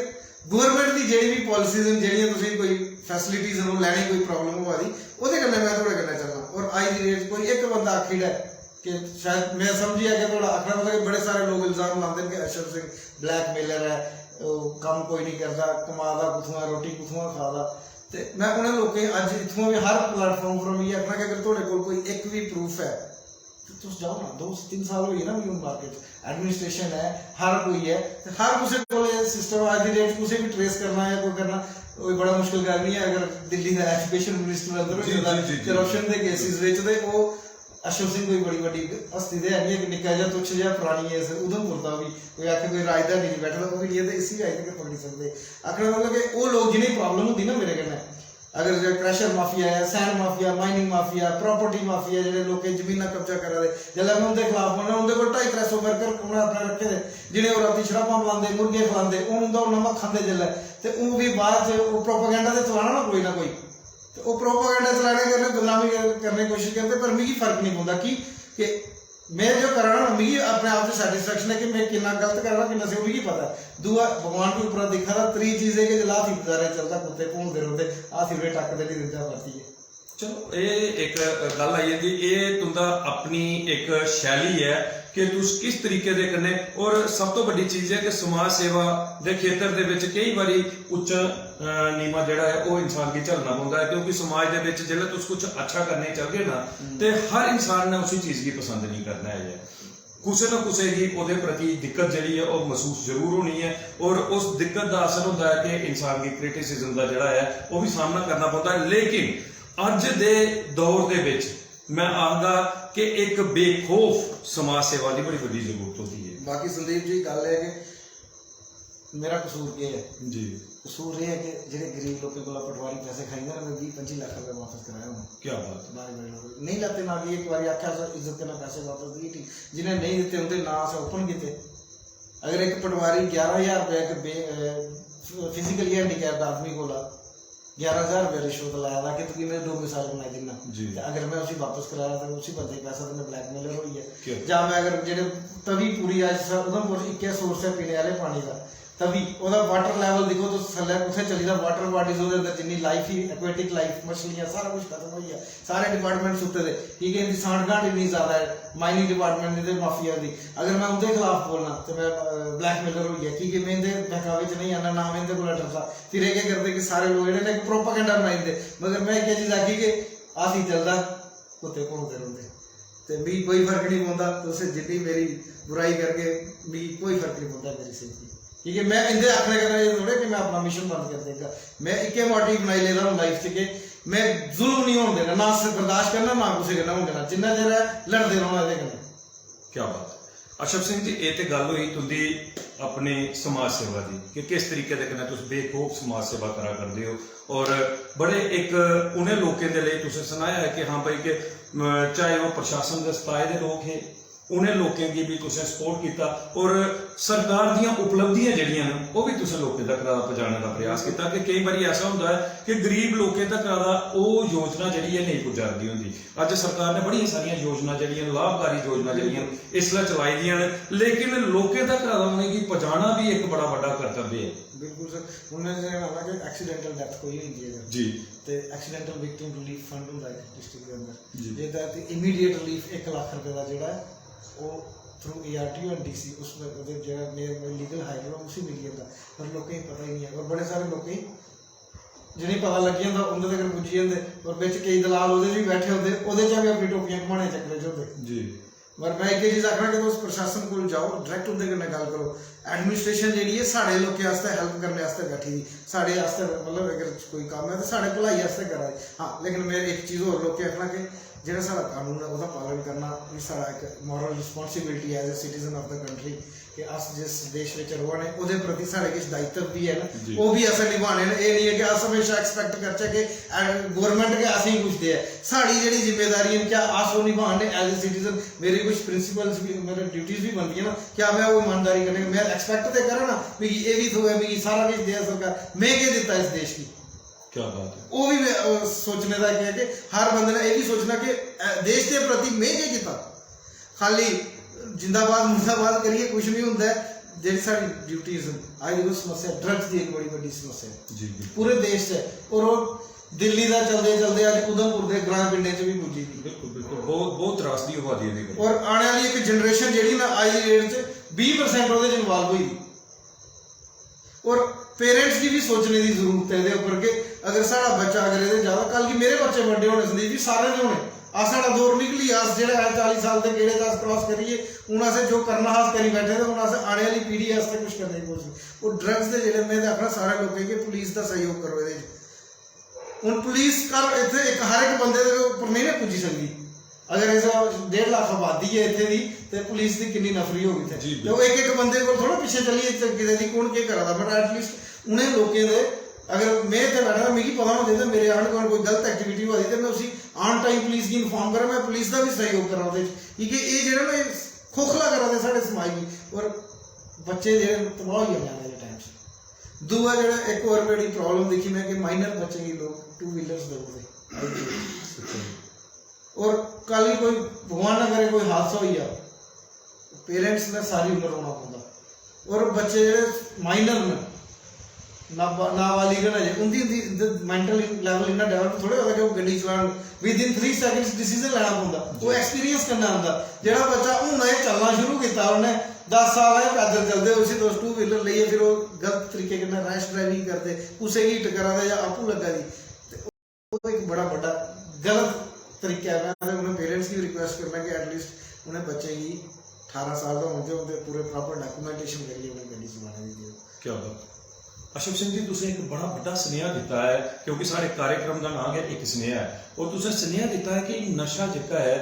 गौरमेंट दी जेह्ड़ी बी पालिसीज न, जेह्ड़ियां तुसें कोई फैसिलिटीज न, ओह् लैने दी कोई प्रॉब्लम होआ दी, ओह्दे कन्नै मैं थुआढ़े कन्नै चलना। और अज्ज दी डेट च कोई इक बंदा आखी ओड़ै कि शायद मैं समझी गेआ कि थुआढ़ा आखना मतलब कि बड़े सारे लोक इल्जाम लांदे न कि अशरफ सिंह ब्लैकमेलर ऐ, ओह् कम्म कोई निं करदा, कमा दा कुत्थुआं, रोटी कुत्थुआं खा दा। ते मैं उ'नें लोकें गी अज्ज इत्थुआं बी हर प्लेटफार्म पर इ'यै आखना कि अगर थुआढ़े कोल कोई इक बी प्रूफ ऐ ते तुस जाओ ना, दो तिन्न साल होई गे ना मिगी हून मार्केट च। एडमिनिस्ट्रेशन ऐ, हर कोई ऐ, ते हर कुसै कोल एह् सिस्टम अज्ज दी डेट च कुसै बी ट्रेस करना जां कोई करना, कोई बड़ा मुश्किल गल्ल निं ऐ। अगर दिल्ली दा एजुकेशन मिनिस्टर अंदर होई जी, जंदा जी, जी, जी। करप्शन दे केसेस बिच, ते ओह् अशोक सिंह कोई बड़ी बड्डी हस्ती ते है निं, इक निक्का जेहा तुच्छ जेहा प्राणी ऐ इस उधमपुर दा बी। कोई आखे कोई राजधानी च बैठे दा, ओह् बी निं ऐ, ते इसी बी अज्ज तक पकड़ी सकदे। आखने दा मतलब कि ओह् लोक जि'नेंगी प्रॉब्लम होंदी ना मेरे कन्नै, अगर क्रशर माफिया ऐ, send mafia, mining mafia, property mafia, जेह्ड़े लोकें जमीनां कब्जा करा दे, जेल्लै में उं'दे खिलाफ बोलना, उं'दे कोल ढाई त्रै सौ वर्कर उ'नें अपने रक्खे दे, जि'नें ओह् रातीं शराबां पलांदे, मुर्गे खलांदे, हून उं'दा ओह् नमक खंदे जेल्लै, ते ओह् बी बाद च ओह् प्रोपागैंडा ते चलाना ना कोई ना कोई, ते ओह् प्रोपागैंडा चलाने कन्नै बदनामी कर-, करने दी कोशिश करदे, पर मिगी फर्क निं पौंदा। की के में जो करा ना, मिगी अपने आप च सैटिस्फैक्शन ऐ कि में किन्ना गलत करा ना, किन्ना स्हेई, मिगी पता ऐ। दूआ, भगवान बी उप्परा दिक्खा दा। त्री चीज एह् कि जिसलै हाथी बजारै चलदा, कुत्ते भौंकदे रौंह्दे, हाथी उ'नें टक्क ते निं दिंदा परतियै। चलो, एह् इक गल्ल आई जंदी, एह् तुं'दा अपनी इक शैली ऐ कि तुस किस तरीके दे कन्नै, और सब तो बड्डी चीज ऐ कि समाज सेवा दे खेतर दे बिच केई बारी उच्च, अ, नीमा जेह्ड़ा ऐ, ओह् इंसान गी झल्लना पौंदा ऐ, क्योंकि समाज दे बिच जिसलै तुस कुछ अच्छा करने गी चलगे ना, हम्म। ते हर इंसान ने उसी चीज गी पसंद नेईं करना ऐ। कुसै ना कुसै गी ओह्दे प्रति दिक्कत जेह्ड़ी ऐ, ओह् मसूस जरूर होनी ऐ, और उस दिक्कत दा असर होंदा ऐ कि इंसान गी क्रिटिसिज्म दा जेह्ड़ा ऐ, ओह् बी सामना करना पौंदा ऐ। लेकिन अज्ज दे दौर दे बिच में आखदा कि इक बेखौफ समाज सेवा दी बड़ी बड्डी जरूरत होंदी ऐ। बाकी संदीप जी, गल्ल एह् ऐ कि मेरा कसूर केह् ऐ? जी। कसूर एह् ऐ कि जेह्ड़े गरीब लोकें कोला पटवारी पैसे खाई जंदे ना, में बीह् पंजी लक्ख रपेआ बापस कराया होना। क्या बात है। बारे बारे लोक नेईं लैते, ना कि इक बारी आखेआ, अस इज्जत कन्नै पैसे बापस देइये, ठीक। जि'नें नेईं दित्ते, उं'दे नांऽ असें ओपन कीते। अगर इक पटवारी ग्यारह ज्हार रपेआ इक बे-, अ, फिजिकली हैंडीकैप्ड आदमी कोला ग्यारह ज्हार रपेआ रिश्वत लै दा कि तुगी में डोमिसाइल बनाई दिन्ना। जी। ते अगर में उसी बापस कराया ते उसी बंदे गी पैसा ते में ब्लैकमेलर होई गेआ। क्या? जां में अगर जेह्ड़े तवी पूरी अज्ज स-, उधमपुर च इक्कै सोर्स ऐ पीने आह्ले पानी दा, तवी, ओह्दा वाटर लेवल दिक्खो तुस, थल्लै कुत्थै चली दा, वाटर बाडीज ओह्दे अंदर जिन्नी लाइफ ही, एक्वेटिक लाइफ, मछलियां, सारा कुछ खत्म होई गेआ। सारे डिपार्टमेंट सुत्ते दे, की के इंदी सांठ गांठ इन्नी ज्यादा ऐ माइनिंग डिपार्टमेंट दी ते माफिया दी। अगर में उंदे खिलाफ बोलना ते में, अ, ब्लैकमेलर होई गेआ, की के में इंदे बहकावे च नेईं आना, ना में इंदे कोला डरदा। फिर एह् केह् करदे कि सारे लोक जेह्ड़े ने इक प्रोपागैंडा बनाई दिंदे। मगर में इक्कै चीज आखी कि हाथी चलदा, कुत्ते भौंकदे रौंह्दे। ते मिगी कोई फर्क निं पौंदा, तुस जिन्नी मेरी बुराई करगे, मिगी कोई फर्क निं पौंदा मेरी सेह्त गी। की के में इंदे आखने कन्नै एह् थोड़े कि में अपना मिशन बंद करी देगा। में इक्कै मोटिव बनाई लेदा हून लाइफ च कि में जुल्म निं होन देना, ना स-, बर्दाश्त करना, ना कुसै कन्नै होन देना, जिन्ना चिर ऐ लड़दे रौह्ना एह्दे कन्नै। क्या बात है। अशरफ सिंह जी, एह् ते गल्ल होई तुं'दी अपनी समाज सेवा दी कि किस तरीके दे कन्नै तुस बेखौफ समाज सेवा करा करदे ओ, और बड़े इक उ'नें लोकें दे लेई तुसें सनाया ऐ कि हां भाई कि, म, चाहे ओह् प्रशासन दे सताए दे लोक हे, उ'नें लोकें गी बी तुसें सपोर्ट कीता, और सरकार दियां उपलब्धियां जेह्ड़ियां न, ओह् बी तुसें लोकें तक पजाने दा प्रयास कीता। कि केईं बारी ऐसा होंदा ऐ कि गरीब लोकें तक ओह् योजना जेह्ड़ी ऐ नेईं पुज्जा दी होंदी। अज्ज सरकार ने बड़ियां सारियां योजना जेह्ड़ियां न, लाभकारी योजना जेह्ड़ियां न, इसलै चलाई दियां न, लेकिन लोकें तक उ'नेंगी पजाना बी इक बड़ा बड्डा कर्तव्य ऐ। बिल्कुल सर, उ'नें जे आखना कि accidental death कोई होई जंदी ऐ जी। ते accidental victim relief fund होंदा ऐ डिस्ट्रिक्ट दे अंदर, जी। जेह्दे तैह्त immediate relief इक लक्ख रपेऽ दा जेह्ड़ा ऐ, ओह् through A R T O and D C, उस, ओह्दे जेह्ड़ा मेन लीगल हायर होग, उसी मिली जंदा, पर लोकें गी पता ही निं ऐ। और बड़े सारे लोकें गी जि'नेंगी पता लग्गी जंदा, उं'दे तगर पुज्जी जंदे, और बिच केईं दलाल ओह्दे च बी बैठे होंदे, ओह्दे चा बी अपनी टोपियां घुमाने दे चक्करै च होंदे। जी। पर में इक्कै चीज आखना कि तुस प्रशासन कोल जाओ, direct उं'दे कन्नै गल्ल करो। एडमिनिस्ट्रेशन जेह्ड़ी ऐ, साढ़े लोकें आस्तै हेल्प करने आस्तै बैठी दी, साढ़े आस्तै, मतलब, अगर कोई कम्म ऐ ते साढ़े भलाई आस्तै करा दी। हां, लेकिन में इक चीज होर लोकें आखना कि जेह्ड़ा साढ़ा कानून ऐ, ओह्दा पालन करना बी साढ़ा इक moral responsibility as a citizen of the country, कि अस जिस देश बिच र'वा ने, ओह्दे प्रति साढ़े किश दायित्व बी हैन, जी। ओह् बी असें निभाने न। एह् निं ऐ कि अस म्हेशा एक्सपेक्ट करचै कि, अ, गौरमेंट गै असेंगी कुछ देऐ। साढ़ी जेह्ड़ी जिम्मेदारी ऐ, क्या अस ओह् निभाने as a citizen? मेरे कुछ प्रिंसिपल्स बी, मेरे ड्यूटीज बी बनदियां ना, क्या में ओह् ईमानदारी कन्नै, में एक्सपेक्ट ते करां ना, मिगी एह् बी थ्होऐ, मिगी सारा किश देऐ सरकार, में केह् दित्ता इस देश गी? क्या बात है। ओह् बी में, अ, सोचने दा केह् ऐ कि हर बंदे ने एह् बी सोचना कि, अ, देश दे प्रति में केह् कीता। खाली जिंदाबाद मुर्दाबाद करियै कुछ निं होंदा ऐ। जेह्ड़ी साढ़ी ड्यूटीज न, अज्ज दिक्खो समस्या ड्रग्स दी इक बड़ी बड्डी समस्या ऐ जी, बिल्कुल। पूरे देश च ऐ। और ओह् दिल्ली दा चलदे चलदे अज्ज उधमपुर दे ग्रां पिंडें च बी पुज्जी दी। बिल्कुल, बिल्कुल। बहुत, बहुत त्रासदी होआ दी एह्दे कन्नै। और आने आह्ली इक जनरेशन जेह्ड़ी ना, अज्ज दी डेट च बीह् परसेंट ओह्दे च इन्वाल्व होई दी। और पेरेंट्स गी बी सोचने दी जरूरत ऐ एह्दे उप्पर कि अगर साढ़ा बच्चा अगर एह्दे ज्यादा, कल गी मेरे बच्चे बड्डे होने, संदीप जी, सारें दे होने। अस, साढ़ा दौर निकली जा, अस जेह्ड़ा है चाली साल दे गेड़े दा अस क्रॉस करियै, हून असें जो करना हा अस करी बैठे ते हून अस आने आह्ली पीढ़ी आस्तै कुछ करने दी कोशश। ओह् ड्रग्स दे जेह्ड़े, में ते आखना सारे लोकें गी पुलिस दा सैह्योग करो एह्दे च। हून पुलिस कर इत्थै इक हर इक बंदे दे उप्पर नेईं ना पुज्जी सकदी। अगर इस डेढ़ लक्ख आबादी ऐ इत्थै दी, ते पुलिस दी किन्नी नफरी होग इत्थै। जी, ते ओह् इक इक बंदे कोल थोह्ड़ा पिच्छे चलियै ते किते दी कौन केह् करा दा, but at least उ'नें लोकें दे, अगर में इत्थै बैठा दा, मिगी पता होना चाहिदा मेरे आंढ गुआंढ कोई गलत एक्टिविटी होआ दी ते में उसी on time पुलिस गी इन्फॉर्म करां, में पुलिस दा बी सैह्योग करां ओह्दे च, की के एह् जेह्ड़ा ना, एह् खोखला करा दे साढ़े समाज गी, और बच्चे जेह्ड़े तबाह होई जाने आह्ले टाइम च। दूआ जेह्ड़ा इक होर बड़ी प्रॉब्लम दिक्खी में कि माइनर बच्चे गी लोक टू व्हीलर्स देई ओड़दे, और कल गी कोई, भगवान ना करे, कोई हादसा होई जा, पेरेंट्स ने सारी उम्र रोना पौंदा। और बच्चे जेह्ड़े माइनर न, नाबा-, नाबालिग न अजें, उं'दी, उं'दी, उं'दे मेंटल लेवल इन्ना डेवलप थोड़े होंदा कि ओह् गड्डी चलान, within three seconds डिसीजन लैना पौंदा। ओह् एक्सपीरियंस करना आंदा। जेह्ड़ा बच्चा हून अजें चलना शुरू कीता, उन्नै दस साल अजें पैदल चलदे, उसी तुस टू व्हीलर लेइयै, फिर ओह् गलत तरीके कन्नै रैश ड्राइविंग करदे, कुसै गी हिट करा दे जां आपूं लग्गा दी, ते ओह् इक बड़ा बड्डा गलत तरीका ऐ। में ते उ'नें पेरेंट्स गी रिक्वेस्ट करना कि एटलीस्ट उ'नें बच्चें गी ठारां साल दा होन ते उं'दे पूरे प्रॉपर डॉक्यूमेंटेशन करियै उ'नें गड्डी चलाने दी देओ। क्या बात। अशोक सिंह जी, तुसें इक बड़ा बड्डा सनेहा दित्ता ऐ, क्योंकि साढ़े कार्यक्रम दा नांऽ गै इक सनेहा ऐ, और तुसें सनेहा दित्ता ऐ कि नशा जेह्का ऐ,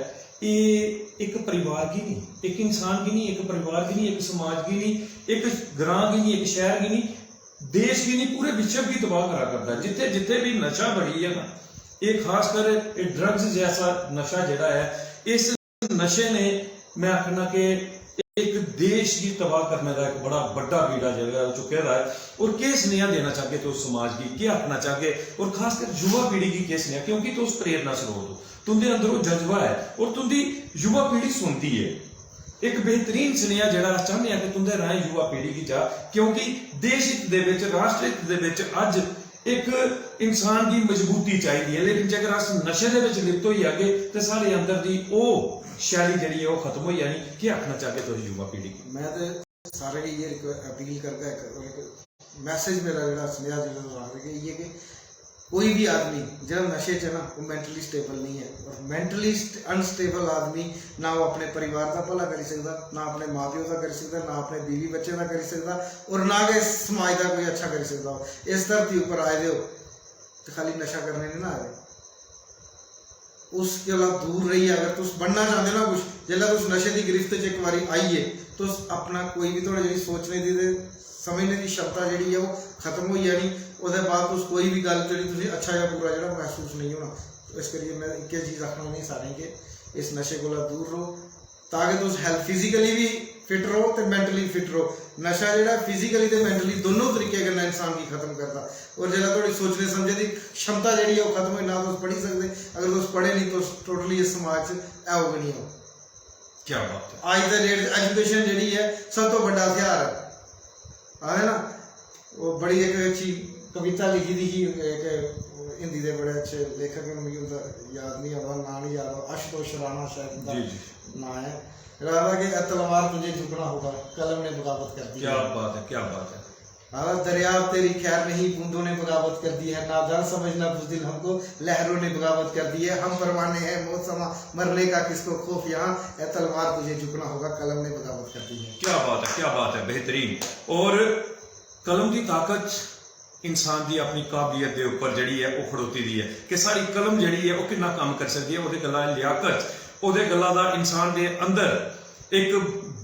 एह् इक परिवार गी निं, इक इंसान गी निं, इक परिवार गी निं, इक समाज गी निं, इक ग्रां गी निं, इक शैह्र गी निं, देश गी निं, पूरे विश्व गी तबाह करा करदा ऐ। जित्थै, जित्थै बी नशा बड़ी गेआ ना, एह् खासकर एह् ड्रग्स जैसा नशा जेह्ड़ा ऐ, इस नशे ने, में आखना कि इक देश गी तबाह करने दा इक बड़ा बड्डा बीड़ा जेह्ड़ा ऐ, ओह् चुक्के दा ऐ। और केह् सनेहा देना चाहगे तुस समाज गी, केह् आखना चाहगे, और खासकर युवा पीढ़ी गी केह् सनेहा, क्योंकि तुस प्रेरणा स्रोत ओ, तुं'दे अंदर ओह् जज्बा ऐ और तुं'दी युवा पीढ़ी सुनदी ऐ। इक बेहतरीन सनेहा जेह्ड़ा अस चाह्न्ने आं कि तुं'दे राहें युवा पीढ़ी गी जा, क्योंकि देश हित दे बिच, राष्ट्र हित दे बिच अज्ज इक इंसान गी मजबूती चाहिदी ऐ, लेकिन जेकर अस नशे दे बिच लिप्त होई जागे ते साढ़े अंदर दी ओह् शैली जेह्ड़ी ऐ ओह् खत्म होई जानी। केह् आखना चाहगे तुस युवा पीढ़ी गी? में ते सारें गी इ'यै रिक्वे-, अपील करगा, इक, और इक मैसेज मेरा जेह्ड़ा सनेहा जेह्ड़ा तुस आखदे कि इ'यै कि कोई बी आदमी जेह्ड़ा नशे च ऐ ना, ओह् मेंटली स्टेबल नेईं ऐ। और मेंटली अनस्टेबल आदमी ना ओह् अपने परिवार दा भला करी सकदा, ना अपने मां प्यो दा करी सकदा, ना अपने बीवी बच्चें दा करी सकदा, और ना गै इस समाज दा कोई अच्छा करी सकदा। ओह् इस धरती उप्पर आए दे ओ ते खाली नशा करने निं ना आए दे। उस कोला दूर रेहियै अगर तुस बनना चांह्दे ना कुछ, जेल्लै तुस नशे दी गिरफ्त च इक बारी आई गे, तुस अपना कोई बी, थुआढ़ी जेह्ड़ी सोचने दी ते समझने दी क्षमता जेह्ड़ी ऐ, ओह् खत्म होई जानी। ओह्दे बाद तुस कोई बी गल्ल जेह्ड़ी तुसें अच्छा जां बुरा जेह्ड़ा मसूस नेईं होना। इस करियै में इक्कै चीज आखना उ'नें सारें गी, इस नशे कोला दूर र'वो, तां कि तुस हेल्थ, फिजिकली बी फिट र'वो ते मेंटली फिट र'वो। नशा जेह्ड़ा फिजिकली ते मेंटली दोनों तरीके कन्नै इंसान गी खत्म करदा। और जेल्लै थुआढ़ी सोचने समझने दी क्षमता जेह्ड़ी ऐ, ओह् खत्म होई, ना तुस पढ़ी सकदे। अगर तुस पढ़े नेईं, तुस टोटली इस समाज च है ओ गै निं ओ। क्या बात ऐ। अज्ज दे डेट च एजुकेशन जेह्ड़ी ऐ, सब तो बड्डा हथियार ऐ, आखदे ना। ओह् बड़ी इक अच्छी कविता लिखी दी ही इक हिंदी दे बड़े अच्छे लेखक न, मिगी उं'दा याद निं आवा, नांऽ निं याद आवा, आशुतोष राणा शायद उं'दा जी, जी। नांऽ ऐ। आखदा कि "ए तलवार तुझे झुकना होगा, कलम ने बगावत कर दी क्या है।" बात है, क्या बात है। आखदा, "दरिया अब तेरी खैर नहीं, बूंदों ने बगावत कर दी है, नादान समझना बुजदिल हमको, लहरों ने बगावत कर दी है, हम परवाने हैं मौत समा, मरने का किसको खौफ यहाँ, ए तलवार तुझे झुकना होगा, कलम ने बगावत कर दी है।" क्या बात है, क्या बात है, बेहतरीन। और कलम दी ताकत इंसान दी अपनी काबलियत दे उप्पर जेह्ड़ी ऐ, ओह् खड़ोती दी ऐ कि साढ़ी कलम जेह्ड़ी ऐ, ओह् किन्ना कम्म करी सकदी ऐ, ओह्दे गल्ला लियाकत, ओह्दे गल्ला दा इंसान दे अंदर इक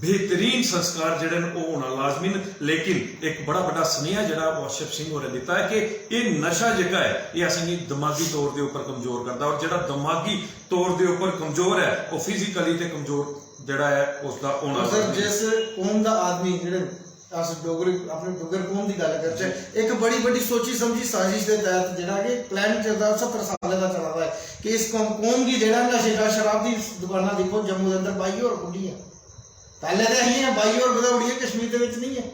बेहतरीन संस्कार जेह्ड़े न, ओह् होना लाजमी न। लेकिन इक बड़ा बड्डा सनेहा जेह्ड़ा ओह् अशरफ सिंह होरें दित्ता ऐ कि एह् नशा जेह्का ऐ, एह् असेंगी दमागी तौर दे उप्पर कमजोर करदा, और जेह्ड़ा दमागी तौर दे उप्पर कमजोर ऐ, ओह् फिजिकली ते कमजोर जेह्ड़ा ऐ, उसदा होना और सर, लाजमी। जिस कौम दा आदमी, जेह्ड़े अस डोगरे, अपने डुग्गर कौम दी गल्ल करचै, इक बड़ी बड्डी सोची समझी साजिश दे तैह्त जेह्ड़ा कि प्लान चलदा, सत्तर सालें दा चला दा ऐ कि इस कौम, कौम गी जेह्ड़ा नशे दा, शराब दी दुकानां दिक्खो, जम्मू दे अंदर बाई होर खु'ल्लियां, पैह्लें ते ऐ हियां, बाई होर बधाई ओड़ियां, कश्मीर दे बिच नेईं ऐ।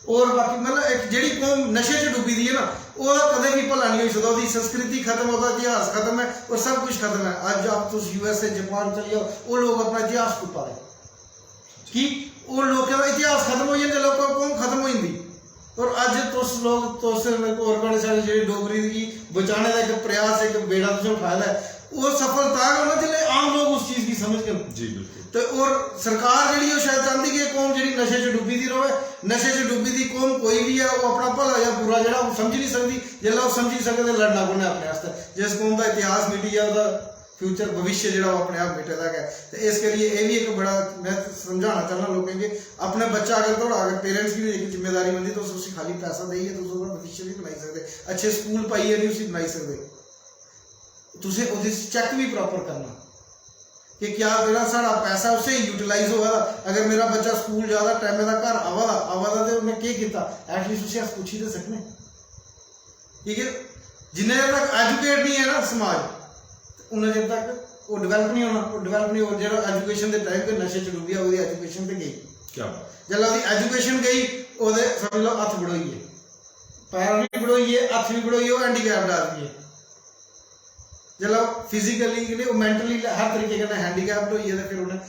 और बाकी मतलब इक जेह्ड़ी कौम नशे च डुब्बी दी ऐ ना, ओह्दा कदें बी भला निं होई सकदा, ओह्दी संस्कृति खत्म, ओह्दा इतिहास खत्म ऐ और सब कुछ खत्म ऐ। अज्ज आप तुस यूएसए, जापान चली जाओ, ओह् लोक अपना इतिहास तुप्पा दे। की? ओह् लोकें दा इतिहास खत्म होई जंदा, लोकें दी कौम खत्म होई जंदी। और अज्ज तुस लोक, तुस और बड़े सारे जेह्ड़े डोगरी गी बचाने दा इक प्रयास, इक बेड़ा तुसें उठाए दा ऐ, ओह् सफल तां गै होना जिसलै आम लोक उस चीज जी, बिल्कुल। ते और सरकार जेह्ड़ी, ओह् शायद चांह्दी कि एह् कौम जेह्ड़ी नशे च डुब्बी दी र'वै। नशे च डुब्बी दी कौम कोई बी ऐ, ओह् अपना भला जां बुरा जेह्ड़ा, ओह् समझी निं सकदी। जेल्लै ओह् समझी सकै ते लड़ना कु'न ऐ अपने आस्तै? जिस कौम दा इतिहास मिटी जा, ओह्दा फ्यूचर, भविष्य जेह्ड़ा, ओह् अपने आप मिटे दा गै। ते इस करियै एह् बी इक बड़ा, में समझाना चाह्न्नां लोकें गी, अपने बच्चा अगर थुआढ़ा, अगर पेरेंट्स गी बी इक जिम्मेदारी बनदी, तुस उसी खाली पैसा देइयै तुस ओह्दा भविष्य निं बनाई सकदे, अच्छे स्कूल पाइयै निं उसी बनाई सकदे। तुसें ओह्दे च चैक बी प्रापर करना कि क्या जेह्ड़ा साढ़ा पैसा उस्सै यूटिलाइज होआ दा। अगर मेरा बच्चा स्कूल जा दा, टैमै दा घर आवा दा, आवा दा, ते उन्नै केह् कीता, एटलीस्ट उसी अस पुच्छी ते सकने। की के जिन्ने चिर तक एजुकेट निं ऐ ना समाज, ते उन्ने चिर तक ओह् डिवैलप निं होना। ओह् डिवैलप निं होग जेह्ड़ा एजुकेशन दे टाइम ते नशे च डुब्बी जा, ओह्दी एजुकेशन ते गेई। क्या बात। जेल्लै ओह्दी एजुकेशन गेई, ओह्दे समझ लैओ हत्थ बड़ोई गे, पैर बी बड़ोई गे, हत्थ बी बड़ोई गे, ओह् हैंडीकैप्ड आदमी ऐ। जेल्लै ओह् फिजिकली, ओह् मैंटली, हर तरीके कन्नै हैंडीकैप्ड होई गे, ते फिर उ'नें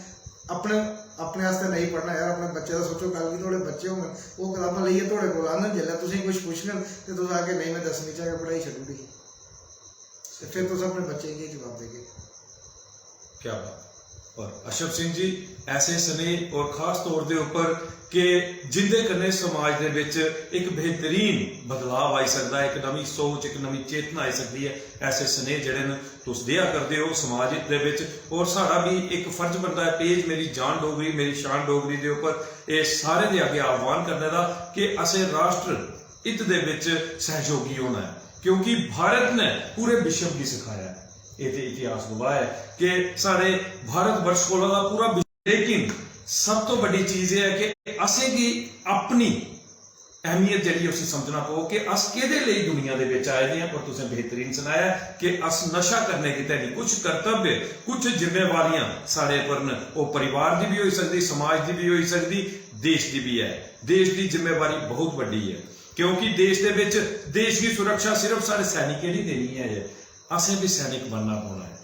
अपने, अपने आस्तै नेईं पढ़ना यार। अपने बच्चे दा सोचो, कल गी थुआढ़े बच्चे होङन, ओह् कताबां लेइयै थुआढ़े कोल आङन, जेल्लै तुसेंगी कुछ पुच्छङन ते तुस आखगे, "नेईं, में दसमीं च गै पढ़ाई छड्डी ओड़ी ही।" ते फिर तुस अपने बच्चें गी एह् जवाब देगे। क्या बात। और अशरफ सिंह जी, ऐसे स्नेह और खास तौर दे उप्पर कि जिंदे कन्नै समाज दे बिच इक बेहतरीन बदलाव आई सकदा है, इक नमीं सोच, इक नमीं चेतना आई सकदी है, ऐसे स्नेह जेह्ड़े न तुस देआ करदे ओ समाज हित दे बिच। और साढ़ा भी इक फर्ज बनदा है, पेज मेरी जान डोगरी, मेरी शान डोगरी दे उप्पर एह् सारें दे अग्गें आह्वान करने दा कि असें राष्ट्र हित दे बिच सहयोगी होना है, क्योंकि भारत ने पूरे विश्व गी सिखाया है। एह् ते इतिहास गवाह ऐ कि साढ़े भारत वर्ष कोला दा पूरा विश्व, लेकिन सब तो बड्डी चीज एह् ऐ कि असेंगी अपनी अहमियत जेह्ड़ी ऐ उसी समझना पौग कि अस केह्दे लेई दुनिया दे बिच आए दे आं। और तुसें बेहतरीन सनाया ऐ कि अस नशा करने गितै निं, कुछ कर्तव्य, कुछ जिम्मेवारियां साढ़े पर न। ओह् परिवार दी बी होई सकदी, समाज दी बी होई सकदी, देश दी बी ऐ। देश दी जिम्मेवारी बहुत बड्डी ऐ, क्योंकि देश दे बिच, देश दी सुरक्षा सिर्फ साढ़े सैनिकें दी देनी ऐ, असें बी सैनिक बनना पौना ऐ।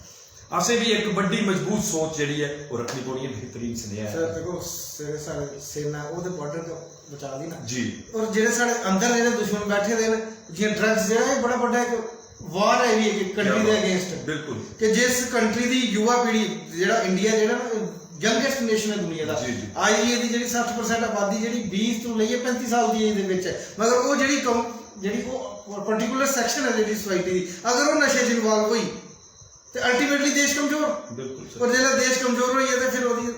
असें बी इक बड्डी मजबूत सोच जेह्ड़ी ऐ, ओह् रक्खनी पौनी ऐ। बेहतरीन सनेहा ऐ। सर, देखो, जेह्ड़े साढ़े सेना ऐ, ओह् ते बार्डर गै बचा दी ना। जी। और जेह्ड़े साढ़े अंदर जेह्ड़े दुश्मन बैठे दे न, जि'यां ड्रग्स जेह्ड़ा, एह् बड़ा बड्डा इक वार ऐ, एह् बी इक कंट्री दे अगेंस्ट। बिल्कुल। कि जिस कंट्री दी युवा पीढ़ी, जेह्ड़ा इंडिया जेह्ड़ा ना, यंगेस्ट नेशन ऐ दुनिया दा। जी, जी। अज्ज दी एह्दी जेह्ड़ी सट्ठ परसेंट आबादी जेह्ड़ी बीह् तो लेइयै पैंती साल दी एज दे बिच ऐ, मगर ओह् जेह्ड़ी कौम, जेह्ड़ी ओह् पर्टिकुलर सैक्शन ऐ जेह्ड़ी सोसाइटी दी, अगर ओह् नशे च इन्वाल्व होई ते अल्टीमेटली देश कमजोर। बिल्कुल सर। और जिसलै देश कमजोर होई जा ते फिर ओह्दी,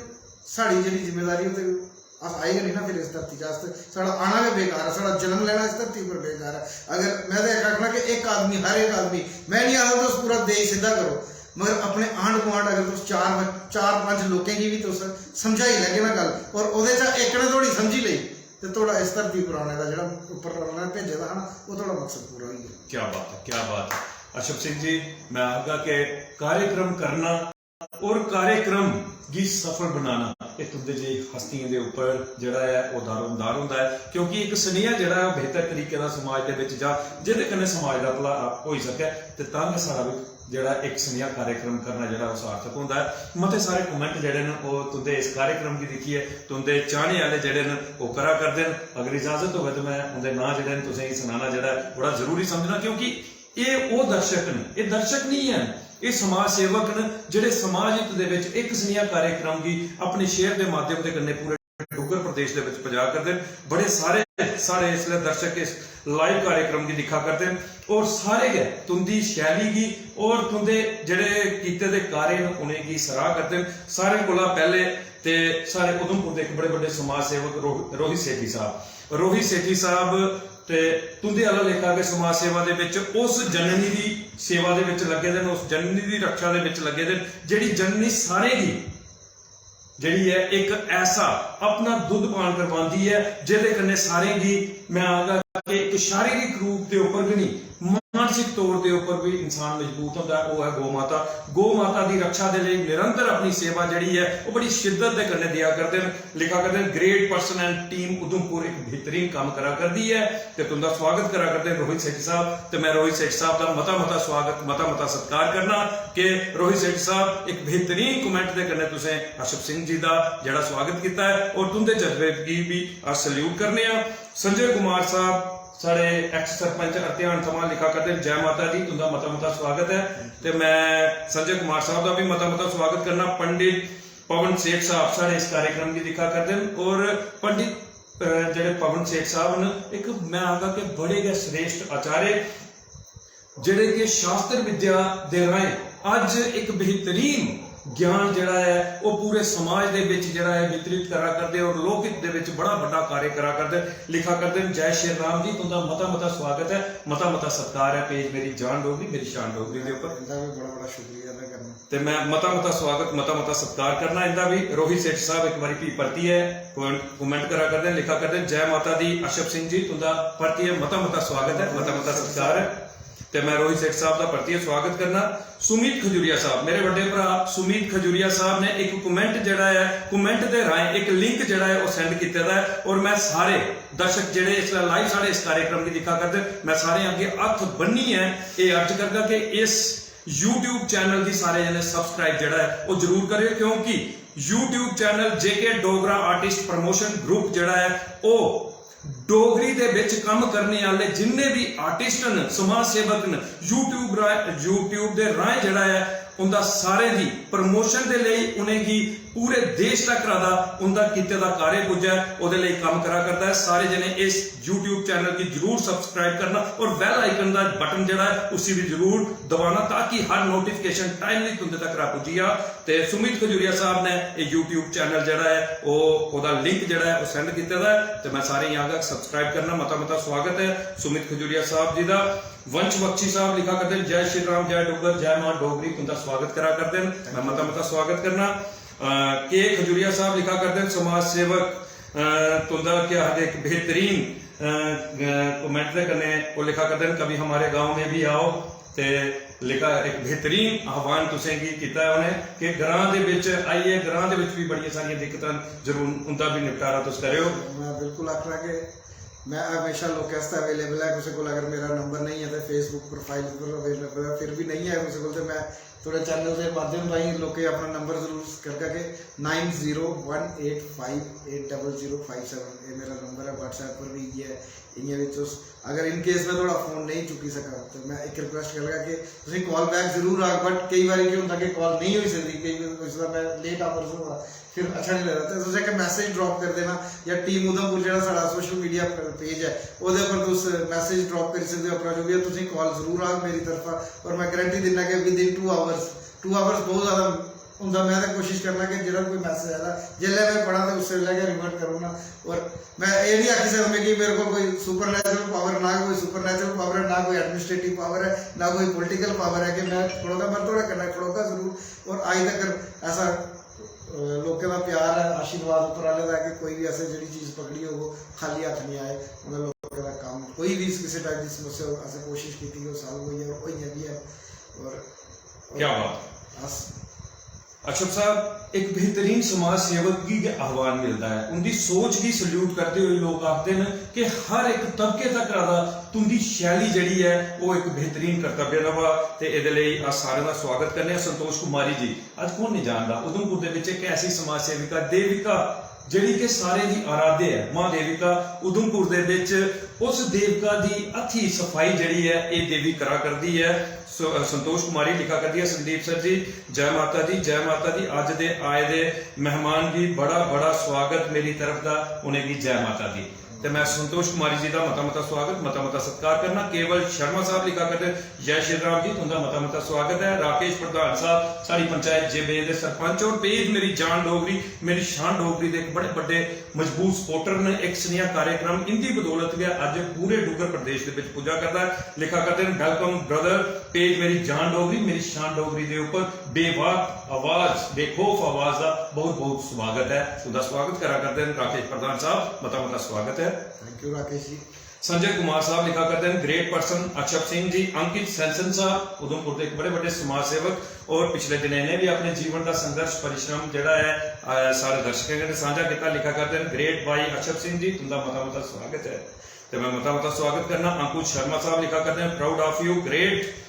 साढ़ी जेह्ड़ी जिम्मेदारी, ओह् ते अस आए गै निं ना फिर इस धरती च। अस ते, साढ़ा आना गै बेकार ऐ, साढ़ा जन्म लैना इस धरती उप्पर बेकार ऐ। अगर में ते इक आखना कि इक आदमी, हर इक आदमी, में निं आखदा तुस पूरा देश सिद्धा करो, मगर अपने आंढ गुआंढ अगर तुस चार, चार पंज लोकें गी बी तुस समझाई लैगे ना गल्ल, और ओह्दे चा इक ने थुआढ़ी समझी लेई, ते थुआढ़ा इस धरती उप्पर आने दा जेह्ड़ा उप्पर रब्ब ने भेजे दा हा ना, ओह् थुआढ़ा मकसद पूरा होई गेआ। क्या बात है, क्या बात है। अशरफ सिंह जी, मैं आखगा कि कार्यक्रम करना और कार्यक्रम गी सफल बनाना, एह् तुं'दे जे हस्तियें दे उप्पर जेह्ड़ा ऐ, ओह् दारोमदार होंदा ऐ, क्योंकि इक सनेहा जेह्ड़ा ऐ, ओह् बेहतर तरीके दा समाज दे बिच जा, जेह्दे कन्नै समाज दा भला होई सकै, ते तां गै साढ़ा बी जेह्ड़ा इक सनेहा कार्यक्रम करना जेह्ड़ा, ओह् सार्थक होंदा ऐ। मते सारे कमेंट जेह्ड़े न, ओह् तुं'दे इस कार्यक्रम गी दिक्खियै तुं'दे चाह्ने आह्ले जेह्ड़े न, ओह् करा करदे न। अगर इजाजत होऐ, ते मैं उं'दे नांऽ जेह्ड़े न, तुसेंगी सनाना जेह्ड़ा ऐ, बड़ा जरूरी समझना, क्योंकि एह् ओह् दर्शक न, एह् दर्शक निं हैन, एह् समाज सेवक न, जेह्ड़े समाज हित दे बिच इक सनेहा कार्यक्रम गी अपने शेयर दे माध्यम दे कन्नै पूरे डुग्गर प्रदेश दे बिच पजा करदे न। बड़े सारे साढ़े इसलै दर्शक इस लाइव कार्यक्रम गी दिक्खा करदे न, और सारे गै तुं'दी शैली गी और तुं'दे जेह्ड़े कीते दे कार्य न, उ'नेंगी सराह् करदे न। सारें कोला पैह्ले ते साढ़े उधमपुर दे इक बड़े बड्डे समाज सेवक रोह-, रोहित सेठी साहब, रोहित सेठी साहब ते तुं'दे आह्ला लेखा गै समाज सेवा दे बिच उस जननी दी सेवा दे बिच लग्गे दे न, उस जननी दी रक्षा दे बिच लग्गे दे न, जेह्ड़ी जननी सारें गी जेह्ड़ी ऐ, इक ऐसा अपना दुद्ध पान करवांदी ऐ, जेह्दे कन्नै सारें गी, मैं आखगा कि इक शारीरिक रूप दे उप्पर गै निं, मानसिक तौर दे उप्पर बी इंसान मजबूत होंदा ऐ, ओह् ऐ गौ माता। गौ माता दी रक्षा दे लेई निरंतर अपनी सेवा जेह्ड़ी ऐ, ओह् बड़ी शिद्दत दे कन्नै देआ करदे न, लिखा करदे न। Great person and team Udhampur इक बेहतरीन कम्म करा करदी ऐ ते तुं'दा स्वागत करा करदे न रोहित सेठी साहब। ते मैं रोहित सेठी साहब दा मता-मता स्वागत, मता-मता सत्कार करना कि रोहित सेठी साहब, इक बेहतरीन कमेंट दे कन्नै तुसें अशरफ सिंह जी दा जेह्ड़ा स्वागत कीता ऐ और तुं'दे जज्बे गी बी अस सल्यूट करने आं। संजय कुमार साहब, साढ़े एक्स सरपंच अरतेहान थमां लिखा करदे न, "जै माता दी, तुं'दा मता-मता स्वागत ऐ।" ते मैं संजय कुमार साहब दा बी मता-मता स्वागत करना। पंडित पवन सेठ साहब साढ़े इस कार्यक्रम गी दिक्खा करदे न और पंडित, अ, जेह्ड़े पवन सेठ साहब न, इक मैं आखगा कि बड़े गै श्रेष्ठ आचार्य, जेह्ड़े कि शास्त्र विद्या दे राहें अज्ज इक बेहतरीन ज्ञान जेह्ड़ा ऐ, ओह् पूरे समाज दे बिच जेह्ड़ा ऐ, वितरित करा करदे और लोक हित दे बिच बड़ा बड्डा कार्य करा करदे, लिखा करदे न। जय श्री राम जी, तुं'दा मता मता स्वागत ऐ, मता मता सत्कार ऐ। पेज मेरी जान डोगरी, मेरी शान डोगरी दे उप्पर। इंदा भी बड़ा बड़ा शुक्रिया अदा करना। ते मैं मता मता स्वागत, मता मता सत्कार करना इंदा भी। रोहित सेठ साहब इक बारी फ्ही परतियै comment, comment करा करदे न, लिखा करदे न, "जय माता दी अशब सिंह जी, तुं'दा परतियै मता मता स्वागत ऐ, मता मता सत्कार ऐ।" ते मैं रोहित सेठ साहब दा परतियै स्वागत करना। सुमित खजूरिया साहब, मेरे बड्डे भरा सुमित खजूरिया साहब ने इक comment जेह्ड़ा ऐ, comment दे राहें इक link जेह्ड़ा ऐ, ओह् send कीते दा ऐ और मैं सारे दर्शक जेह्ड़े इसलै live साढ़े इस कार्यक्रम गी दिक्खा करदे, मैं सारें अग्गें हत्थ बन्नियै एह् अर्ज करगा कि इस YouTube channel गी सारे जने subscribe जेह्ड़ा ऐ, ओह् जरूर करेओ, क्योंकि YouTube channel J K Dogra Artist Promotion Group जेह्ड़ा ऐ, ओह् डोगरी दे बिच कम्म करने आह्ले जिन्ने बी artist न, समाज सेवक न, YouTube रा-, YouTube दे राहें जेह्ड़ा ऐ, उंदा सारें दी promotion दे लेई उ'नेंगी पूरे देश तक दा उंदा कीते दा कार्य पुज्जै, ओह्दे लेई कम्म करा करदा ऐ। सारे जने इस YouTube channel गी जरूर subscribe करना और bell icon दा button जेह्ड़ा ऐ, उसी भी जरूर दबाना, ताकि हर notification timely तुंदे तक पुज्जी जा। ते सुमित खजूरिया साहब ने एह् YouTube channel जेह्ड़ा ऐ, ओह्, ओह्दा link जेह्ड़ा ऐ, ओह् send कीते दा ऐ। ते मैं सारें गी आखगा subscribe करना, मता मता स्वागत ऐ सुमित खजूरिया साहब जी दा। वंश बख्शी साहब लिखा करदे न, "जय श्री राम, जय डुग्गर, जय मां डोगरी", तुंदा स्वागत करा करदे न, मैं मता मता स्वागत करना। अ, के खजूरिया साहब लिखा करदे न, "समाज सेवक, अ, तुंदा केह् आखदे, इक बेहतरीन, अ, अ, comment दे कन्नै ओह् लिखा करदे न, 'कभी हमारे गांव में भी आओ'।" ते लिखा, इक बेहतरीन आह्वान तुसें गी कीता ऐ उ'नें कि ग्रां दे बिच आइयै, ग्रां दे बिच भी बड़ियां सारियां दिक्कतां न, जरूर उंदा भी निपटारा तुस करेओ। मैं बिल्कुल आखना कि मैं हमेशा लोकें आस्तै available ऐ। कुसै कोल अगर मेरा number नहीं ऐ ते Facebook profile पर available ऐ, फिर भी नहीं ऐ कुसै कोल, ते मैं थुआढ़े channel दे माध्यम राहीं लोकें अपना number जरूर करगा कि nine zero one eight five eight double zero five seven, एह् मेरा number ऐ, WhatsApp पर भी इ'यै ऐ। इ'यां बी तुस अगर in case मैं थुआढ़ा phone नेईं चुक्की सकां ते मैं इक request करगा कि तुसें call back जरूर आग, but केई बारी केह् होंदा कि call नेईं होई सकदी, केई बारी होई सकदा मैं late hours होआ, फिर अच्छा नहीं लगदा। ते तुस इक message drop करी देना, जां team उधमपुर जेह्ड़ा साढ़ा social media page ऐ, ओह्दे पर तुस message drop करी सकदे ओ अपना जो बी ऐ, तुसें call जरूर आग मेरी तरफा, और मैं guarantee दिन्ना कि within two hours, two hours बहुत ज़्यादा होंदा। मैं ते कोशिश करना कि जेह्ड़ा कोई message आए दा, जिसलै मैं पढ़ां ते उस बेल्लै गै revert करी ओड़ना। और मैं एह् निं आखी सकदा कि मेरे कोल कोई supernatural power, ना कोई supernatural power ऐ, ना कोई administrative power ऐ, ना कोई political power ऐ कि मैं खड़ोगा, मैं थुआढ़े कन्नै खड़ोगा जरूर। और अज्ज तक ऐसा, अ, लोकें दा प्यार ऐ, आशीर्वाद उप्पर आह्ले दा ऐ कि कोई बी असें जेह्ड़ी चीज पकड़ी होग, ओह् खाल्ली हत्थ निं आए। उ'नें लोकें दा कम्म, कोई बी किसे type दी समस्या होग, असें कोशिश कीती कि ओह् solve होई जाए, और होइयां बी हैन। और क्या बात। बस। अशरफ साहब, इक बेहतरीन समाज सेवक गी गै आह्वान मिलदा ऐ। उंदी सोच गी salute करदे होई लोक आखदे न कि हर इक तबके तक दा तुंदी शैली जेह्ड़ी ऐ, ओह् इक बेहतरीन कर्तव्य नभा, ते एह्दे लेई अस सारें दा स्वागत करने आं। संतोष कुमारी जी, अज्ज कौन नहीं जानदा, उधमपुर दे बिच इक ऐसी समाज सेविका, देविका, जेह्ड़ी कि सारें दी आराध्य ऐ, मां देविका। उधमपुर दे बिच उस देविका दी हत्थी सफाई जेह्ड़ी ऐ, एह् देवी करा करदी ऐ। सो-, संतोष कुमारी लिखा करदी ऐ, "संदीप सर जी, जय माता दी, जय माता दी। अज्ज दे आए दे मेहमान गी बड़ा, बड़ा स्वागत मेरी तरफ दा, उ'नेंगी जय माता दी।" ते मैं संतोष कुमारी जी दा मता, मता स्वागत, मता, मता सत्कार करना। केवल शर्मा साहब लिखा करदे, "जय श्री राम जी, तुंदा मता, मता स्वागत ऐ।" राकेश प्रधान साहब, साढ़ी पंचायत जेबे दे सरपंच, और पेज मेरी जान डोगरी, मेरी शान डोगरी दे इक बड़े बड्डे मजबूत supporter न। इक सनेहा कार्यक्रम इंदी बदौलत गै अज्ज पूरे डुग्गर प्रदेश दे विच पुज्जा करदा ऐ। लिखा करदे न, "Welcome brother, पेज मेरी जान डोगरी, मेरी शान डोगरी दे उप्पर बेबाक आवाज, बेखौफ आवाज दा बहुत बहुत स्वागत ऐ।" उंदा स्वागत करा करदे न राकेश प्रधान साहब, मता मता स्वागत ऐ। Thank you Rakesh ji. संजय कुमार साहब लिखा करदे न, "Great person अक्षप सिंह जी।" अंकित सैनसन साहब, उधमपुर दे इक बड़े बड्डे समाज सेवक, और पिछले दिनें इ'नें भी अपने जीवन दा संघर्ष परिश्रम जेह्ड़ा ऐ, अ, सारे दर्शकें कन्नै सांझा कीता, लिखा करदे न, "Great भाई अक्षप सिंह जी, तुंदा मता मता स्वागत ऐ।" ते मैं मता मता स्वागत करना। अंकुश शर्मा साहब लिखा करदे न, "Proud of you, great।"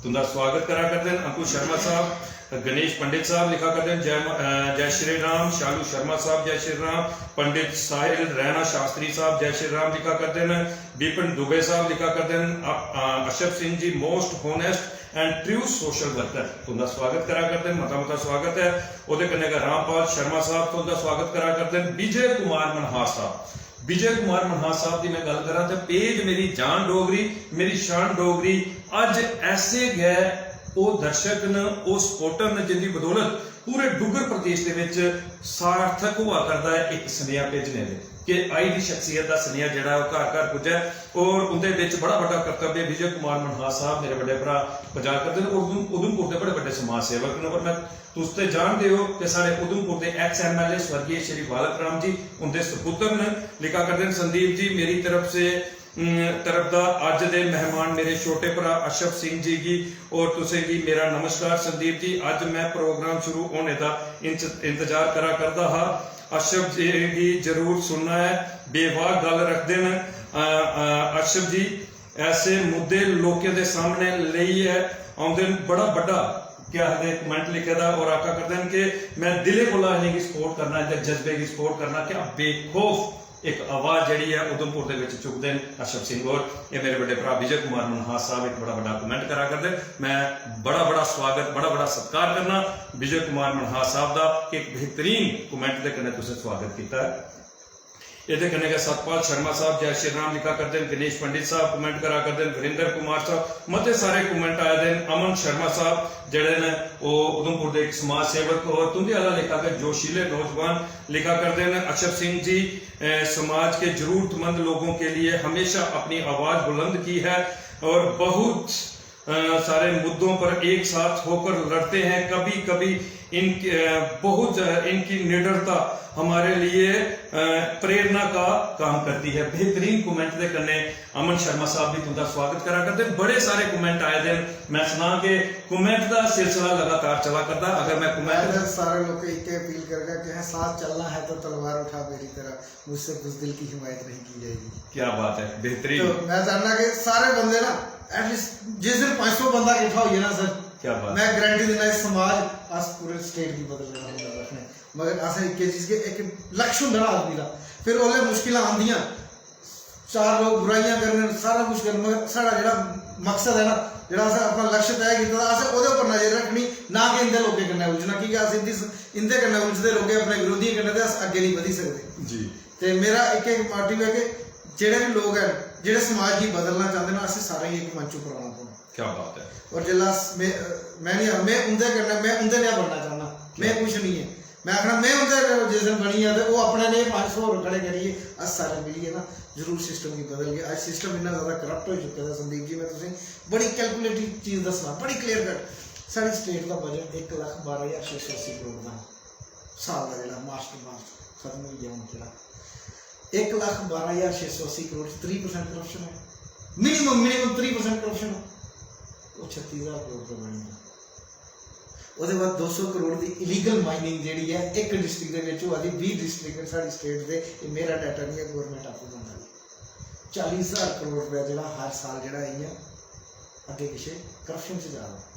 तुंदा स्वागत करा करदे न अंकुश शर्मा साहब। गणेश पंडित साहब लिखा करदे न, "जय म-, अ, जय श्री राम।" शालू शर्मा साहब, "जय श्री राम।" पंडित साहिल रैना शास्त्री साहब, "जय श्री राम" लिखा करदे न। विपिन दुबे साहब लिखा करदे न, "अ, अ, Ashraf Singh ji, most honest and true social worker तुंदा स्वागत करा करदे न, मता मता स्वागत ऐ। ओह्दे कन्नै गै रामपाल शर्मा साहब तुंदा स्वागत करा करदे न। विजय कुमार मनहास साहब, विजय कुमार मनहास साहब दी में गल्ल करां ते पेज मेरी जान डोगरी, मेरी शान डोगरी, अज्ज ऐसे गै ओह् दर्शक न, ओह् सपोर्टर न जिंदी बदौलत पूरे डुग्गर प्रदेश दे विच सार्थक होआ करदा ऐ इक सनेहा भेजने दे कि आई दी शख्सियत दा सनेहा जेह्ड़ा ऐ ओह् घर घर पुज्जै। और उंदे विच बड़ा बड्डा कर्तव्य विजय कुमार मनहास साहब मेरे बड्डे भ्रा बजा करदे न। उधम- उधमपुर दे बड़े बड्डे समाज सेवक न। और मैं तुस ते जानदे हो कि साढ़े उधमपुर दे एक्स एम एल ए स्वर्गीय श्री बालक राम जी उंदे सपुत्र न। लिखा करदे न संदीप जी मेरी तरफ से तरफ दा अज्ज दे मेहमान मेरे छोटे भ्रा अशरफ सिंह जी गी और तुसें गी मेरा नमस्कार। संदीप जी, अज्ज मैं प्रोग्राम शुरू होने दा इंत- इंतजार करा करदा हा। अशरफ जी गी जरूर सुनना ऐ, बेबाक गल्ल रखदे न। अ, अ, अशरफ जी ऐसे मुद्दे लोकें दे सामने लेइयै औंदे न। बड़ा बड्डा केह् आखदे कमेंट लिखे दा और आखा करदे न कि मैं दिलै कोला इ'नेंगी सपोर्ट करना, इं'दे जज्बे गी सपोर्ट करना। क्या बेखौफ इक आवाज जेह्ड़ी ऐ उधमपुर दे विच चुकदे न अशरफ सिंह होर। एह् मेरे बड्डे भ्रा विजय कुमार मनहास साहब इक बड़ा बड्डा कमेंट करा करदे। मैं बड़ा बड़ा स्वागत, बड़ा बड़ा सत्कार करना विजय कुमार मनहास साहब दा, इक बेहतरीन कमेंट दे कन्नै तुसें स्वागत कीता ऐ। एह्दे कन्नै गै सतपाल शर्मा साहब जय श्री राम लिखा करदे न, गणेश पंडित साहब कमेंट करा करदे न, वीरेंद्र कुमार साहब, मते सारे कमेंट आए दे न। अमन शर्मा साहब जेह्ड़े न ओह् उधमपुर दे इक समाज सेवक और तुं'दे आह्ला लेखा गै जोशीले नौजवान लिखा करदे न। अशरफ सिंह जी अ, समाज के जरूरतमंद लोगों के लिए हमेशा अपनी आवाज बुलंद की है और बहुत अ, सारे मुद्दों पर एक साथ होकर लड़ते हैं। कभी कभी इन अ, बहुत अ, इनकी निडरता हमारे लिए अ, प्रेरणा का काम करती है। बेहतरीन कमेंट दे कन्नै अमन शर्मा साहब भी तुंदा स्वागत करा करदे। बड़े सारे कमेंट आए दे न। मैं सनां कि कमेंट दा सिलसिला लगातार चला करदा। अगर मैं कमेंट मैं सारे लोग को एक अपील करगा कि हाँ, साथ चलना है तो तलवार उठा मेरी तरह, मुझसे बुजदिल की हिमायत नहीं की जाएगी। क्या बात है, बेहतरीन। तो मैं चाहना कि सारे बंदे ना, एटलीस्ट जिस दिन पाँच सौ बंदा किट्ठा होई जाना सर, क्या बात मैं है। गारंटी देना इस समाज, अस पूरे स्टेट गी बदलने दा हुनर रखने। मगर असें इक्कै चीज के इक लक्ष्य होंदा ना आदमी दा, फिर ओल्लै मुश्किलां आंदियां, चार लोग बुराइयां करन, सारा कुछ करन, मगर साढ़ा जेह्ड़ा मकसद ऐ ना, जेह्ड़ा असें अपना लक्ष्य तय कीते दा, असें ओह्दे उप्पर नजर रक्खनी, ना कि इं'दे लोकें कन्नै उलझना, क्योंकि अस इं'दी, इं'दे कन्नै उलझदे रौह्गे अपने विरोधियें कन्नै ते अस अग्गें निं बधी सकदे। जी। ते मेरा इक इक मोटिव ऐ कि जेह्ड़े बी लोक हैन, जेह्ड़े समाज गी बदलना चांह्दे न, असें सारें गी इक मंच उप्पर आना पौना। क्या बात है। और जिसलै अस, में, में निं, में उं'दे कन्नै, में उं'दे नेहा बनना चाह्न्नां, में कुछ निं ऐ। में आखना, में उं'दे जिस दिन बनी गेआ ते ओह् अपने नेह् पंज सौ होर खड़े करियै अस सारे मिलियै ना जरूर सिस्टम गी बदलगे। अज्ज सिस्टम इन्ना ज्यादा करप्ट होई चुके दा, संदीप जी, में तुसें बड़ी कैलकुलेटिव चीज दस्सना, बड़ी क्लियर कट। साढ़ी स्टेट दा बजट इक लक्ख बारां ज्हार छे सौ अस्सी करोड़ दा हा। साल दा जेह्ड़ा मार्च टू मार्च खत्म होई गेआ हून जेह्ड़ा इक लक्ख बारां ज्हार छे सौ अस्सी करोड़ च त्रीह् परसेंट करप्शन ऐ, मिनिमम, मिनिमम त्रीह् परसेंट करप्शन ऐ। ओह् छत्तीस ज्हार करोड़ रपेआ बनी गेआ। ओह्दे बाद दो सौ करोड़ दी इलीगल माइनिंग जेह्ड़ी ऐ इक डिस्ट्रिक्ट दे बिच होआ दी, बीह् डिस्ट्रिक्ट न साढ़ी स्टेट दे, एह् मेरा डाटा निं ऐ, गौरमेंट आपूं बनदा जी। चाली ज्हार करोड़ रपेआ जेह्ड़ा हर साल जेह्ड़ा इ'यां अग्गें पिच्छें करप्शन च जा दा।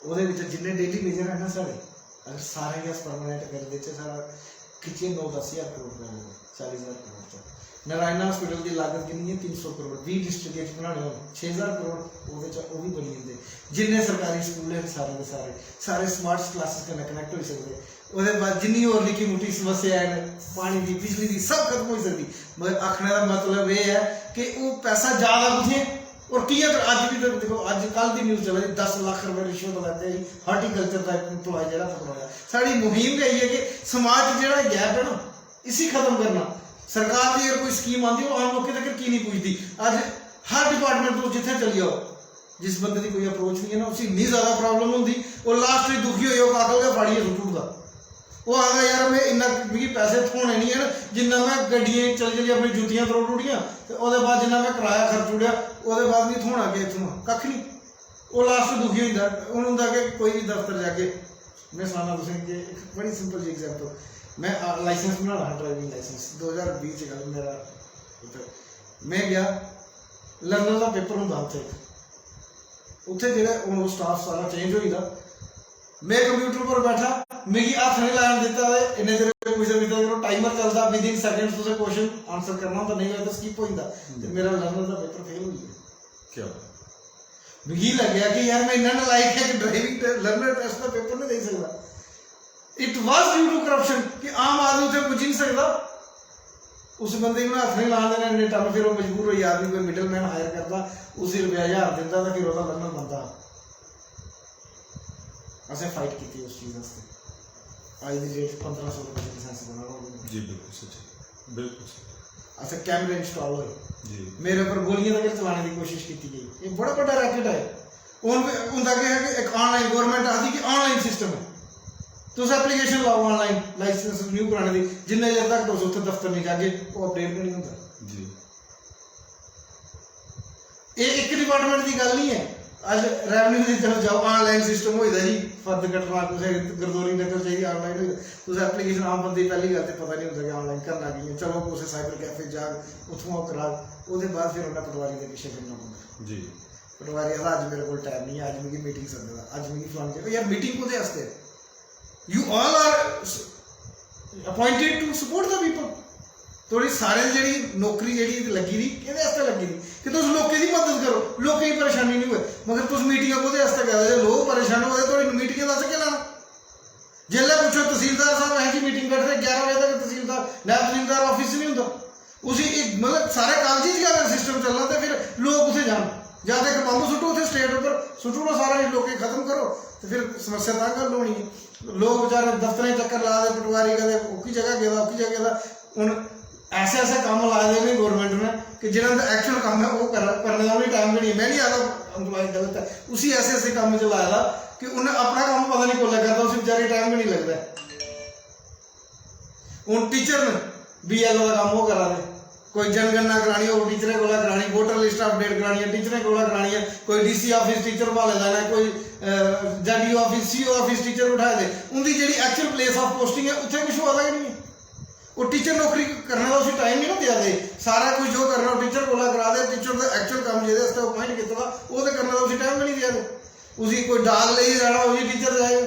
ओह्दे बिच जिन्ने डेली वेजर हैन ना साढ़े, अगर सारें गी अस परमानेंट करी देचै, साढ़ा खिच्चियै नौ दस ज्हार करोड़ रपेआ लगदा, चाली ज्हार करोड़ च। नारायणा हॉस्पिटल दी लागत किन्नी ऐ? तिन्न सौ करोड़। बीह् डिस्ट्रिक्ट च बनाने होन, छे ज्हार करोड़ ओह्दे च ओह् बी बनी जंदे। जिन्ने सरकारी स्कूल हैन सारे दे सारे, सारे स्मार्ट क्लासेस कन्नै कनैक्ट होई सकदे। ओह्दे बाद जिन्नी होर निक्की मुट्टी समस्या हैन, पानी दी, बिजली दी, सब खत्म होई सकदी। मगर आखने दा मतलब एह् ऐ कि ओह् पैसा जा दा कुत्थै? और कि'यां कर-, अज्ज बी ते दिक्खो, अज्ज कल दी न्यूज चला दी, दस लक्ख रपेआ रिश्वत लैते ही, हार्टिकल्चर दा इक एम्प्लॉय जेह्ड़ा पकड़ोआ। साढ़ी मुहिम गै इ'यै कि समाज च जेह्ड़ा गैप ऐ ना, इसी खत्म करना। सरकार दी अगर कोई स्कीम आंदी, ओह् आम लोकें तगर की निं पुजदी? अज्ज हर डिपार्टमेंट तुस जित्थै चली जाओ, जिस बंदे दी कोई अप्रोच निं ऐ ना, उसी इन्नी ज्यादा प्रॉब्लम होंदी, ओह् लास्ट च दुखी होइयै ओह् काकल गै फाड़ियै सुट्टी ओड़दा। ओह् आखदा, "यार, में इन्ना, मिगी पैसे थ्होने निं हैन, जिन्ना में गड्डियें च चली चली अपनी जुत्तियां त्रोड़ी ओड़ियां, ते ओह्दे बाद जिन्ना में कराया खर्च ओड़ेआ, ओह्दे बाद मिगी थ्होना केह् इत्थुआं? कक्ख निं।" ओह् लास्ट दुखी होई जंदा। हून उं'दा केह्, कोई बी दफ्तर जागे, में सनाना तुसें कि इक बड़ी सिंपल जी एग्जांपल, में, आ, लाइसेंस बनाना हा, ड्राइविंग लाइसेंस, दो ज्हार बीह् च गल्ल मेरा उद्धर, में गेआ, लर्नर दा पेपर होंदा उत्थै इक, उत्थै जेह्ड़ा हून ओह् स्टाफ सारा चेंज होई गेदा, में कंप्यूटर पर बैठा, मिगी हत्थ निं लान दित्ता ते इन्ने चिर पुछदे पुछदे, टाइमर चलदा, विद इन सेकंड तुसें क्वेश्चन आंसर करना होंदा, नेईं होऐ ते स्किप होई जंदा। ते मेरा लर्नर दा पेपर फेल होई गेआ। क्या बात। मिगी लग्गेआ कि यार, मैं इन्ना नलायक ऐ कि ड्राइविंग लर्नर टैस्ट दा पेपर नहीं देई सकदा। It was due to corruption कि आम आदमी उत्थै पुज्जी नहीं सकदा। उस बंदे गी उ'नें हत्थ नहीं लान देना इन्ने टन, फिर ओह् मजबूर होइयै आदमी कोई मिडल मैन हायर करदा, उसी रपेआ ज्हार दिंदा ते फिर ओह्दा लर्नर बनदा। असें फाइट कीती उस चीज आस्तै। अज्ज दी डेट च पंदरां सौ रपेऽ दा लाइसेंस बना दा होग। जी, बिल्कुल सच्ची, बिल्कुल सच्ची। असें कैमरे इंस्टॉल होए। जी। मेरे उप्पर गोलियां तक चलाने दी कोशिश कीती गई। ये बड़ा बड्डा रैकेट है। हून होंदा केह् है कि इक ऑनलाइन गौरमेंट आखदी कि ऑनलाइन सिस्टम है, तुस एप्लीकेशन लाओ ऑनलाइन लाइसेंस रिन्यू कराने दी, जिन्ने चिर तक तुस उत्थै दफ्तर नहीं जागे, ओह् अपडेट नहीं होंदा। जी। एह् इक डिपार्टमेंट दी गल्ल नहीं है। अज्ज रेवेन्यू दी तरफ जाओ, ऑनलाइन सिस्टम होई दा जी, फर्द कट्टना, कुसै गरदौरी नकल चाहिदी, ऑनलाइन होई दा। तुस एप्लीकेशन, आम बंदे गी पैह्ली गल्ल ते पता नहीं होंदा कि ऑनलाइन करना कि'यां। चलो, कुसै साइबर कैफे जाग, उत्थुआं ओह् कराग, ओह्दे बाद फिर उन्नै पटवारी दे पिच्छे फिरना पौंदा। जी। पटवारी आखदा, "अज्ज मेरे कोल टाइम नहीं है, अज्ज मिगी मीटिंग सद्दे दा, अज्ज मिगी फलानी जगह।" यार, मीटिंग कोह्दे आस्तै? You all are appointed to support the people। थुआढ़ी सारें दी जेह्ड़ी नौकरी जेह्ड़ी लग्गी दी, केह्दे आस्तै लग्गी दी? कि तुस लोकें दी मदद करो, लोकें गी परेशानी निं होऐ। मगर तुस मीटिंगां कोह्दे आस्तै करा दे? लोक परेशान होआ दे, थुआढ़ी मीटिंगें दा असें केह् लैना? जेल्लै पुच्छो तसीलदार साहब, असें जी मीटिंग बैठ रहे ग्यारह बजे तक, तसीलदार, नायब तसीलदार ऑफिस नहीं होंदा। उसी एक, मतलब, सारे कागजी च गै अगर सिस्टम चलना ते फिर लोक कुत्थै जान? जां ते इक बम्ब सुट्टो उत्थै स्टेट उप्पर, सुट्टी ओड़ो सारा, लोकें गी खत्म करो, ते फिर समस्या तां गै हल होनी ऐ। लोक बेचारे दफ्तरें च चक्कर ला दे, पटवारी कदें ओह्की जगह गेदा, ओह्की जगह गेदा। हून ऐसे ऐसे कम्म लाए दे इ'नें गौरमेंट ने कि जेह्ड़ा उं'दा एक्चुअल कम्म ऐ, ओह् कर-, करने दा उ'नेंगी टाइम गै नहीं। में नहीं आखदा एम्प्लॉय गलत ऐ, उसी ऐसे ऐसे कम्म च लाए दा कि उन्नै अपना कम्म पता नहीं कुसलै करदा, उसी बेचारे गी टाइम गै नहीं लगदा ऐ। हून टीचर न, बीएलओ दा कम्म ओह् करा दे, कोई जनगणना करानी होग टीचरें कोला करानी, वोटर लिस्ट अपडेट करानी ऐ टीचरें कोला करानी ऐ, कोई डीसी ऑफिस टीचर ब्हाले दा ऐ, कोई JDO office, CO office teacher बठाए दे, उं'दी जेह्ड़ी एक्चुअल प्लेस ऑफ पोस्टिंग ऐ, उत्थै कुछ होआ दा गै नहीं ऐ। ओह् टीचर नौकरी करने दा उसी टाइम नहीं ना देआ दे, सारा कुछ जो करना ओह् टीचर कोला करा दे, टीचर दा एक्चुअल कम्म जेह्दे आस्तै अपॉइंट कीते दा, ओह् ते करने दा उसी टाइम गै नहीं देआ दे। उसी कोई डाक लेइयै जाना, उसी टीचर जाए,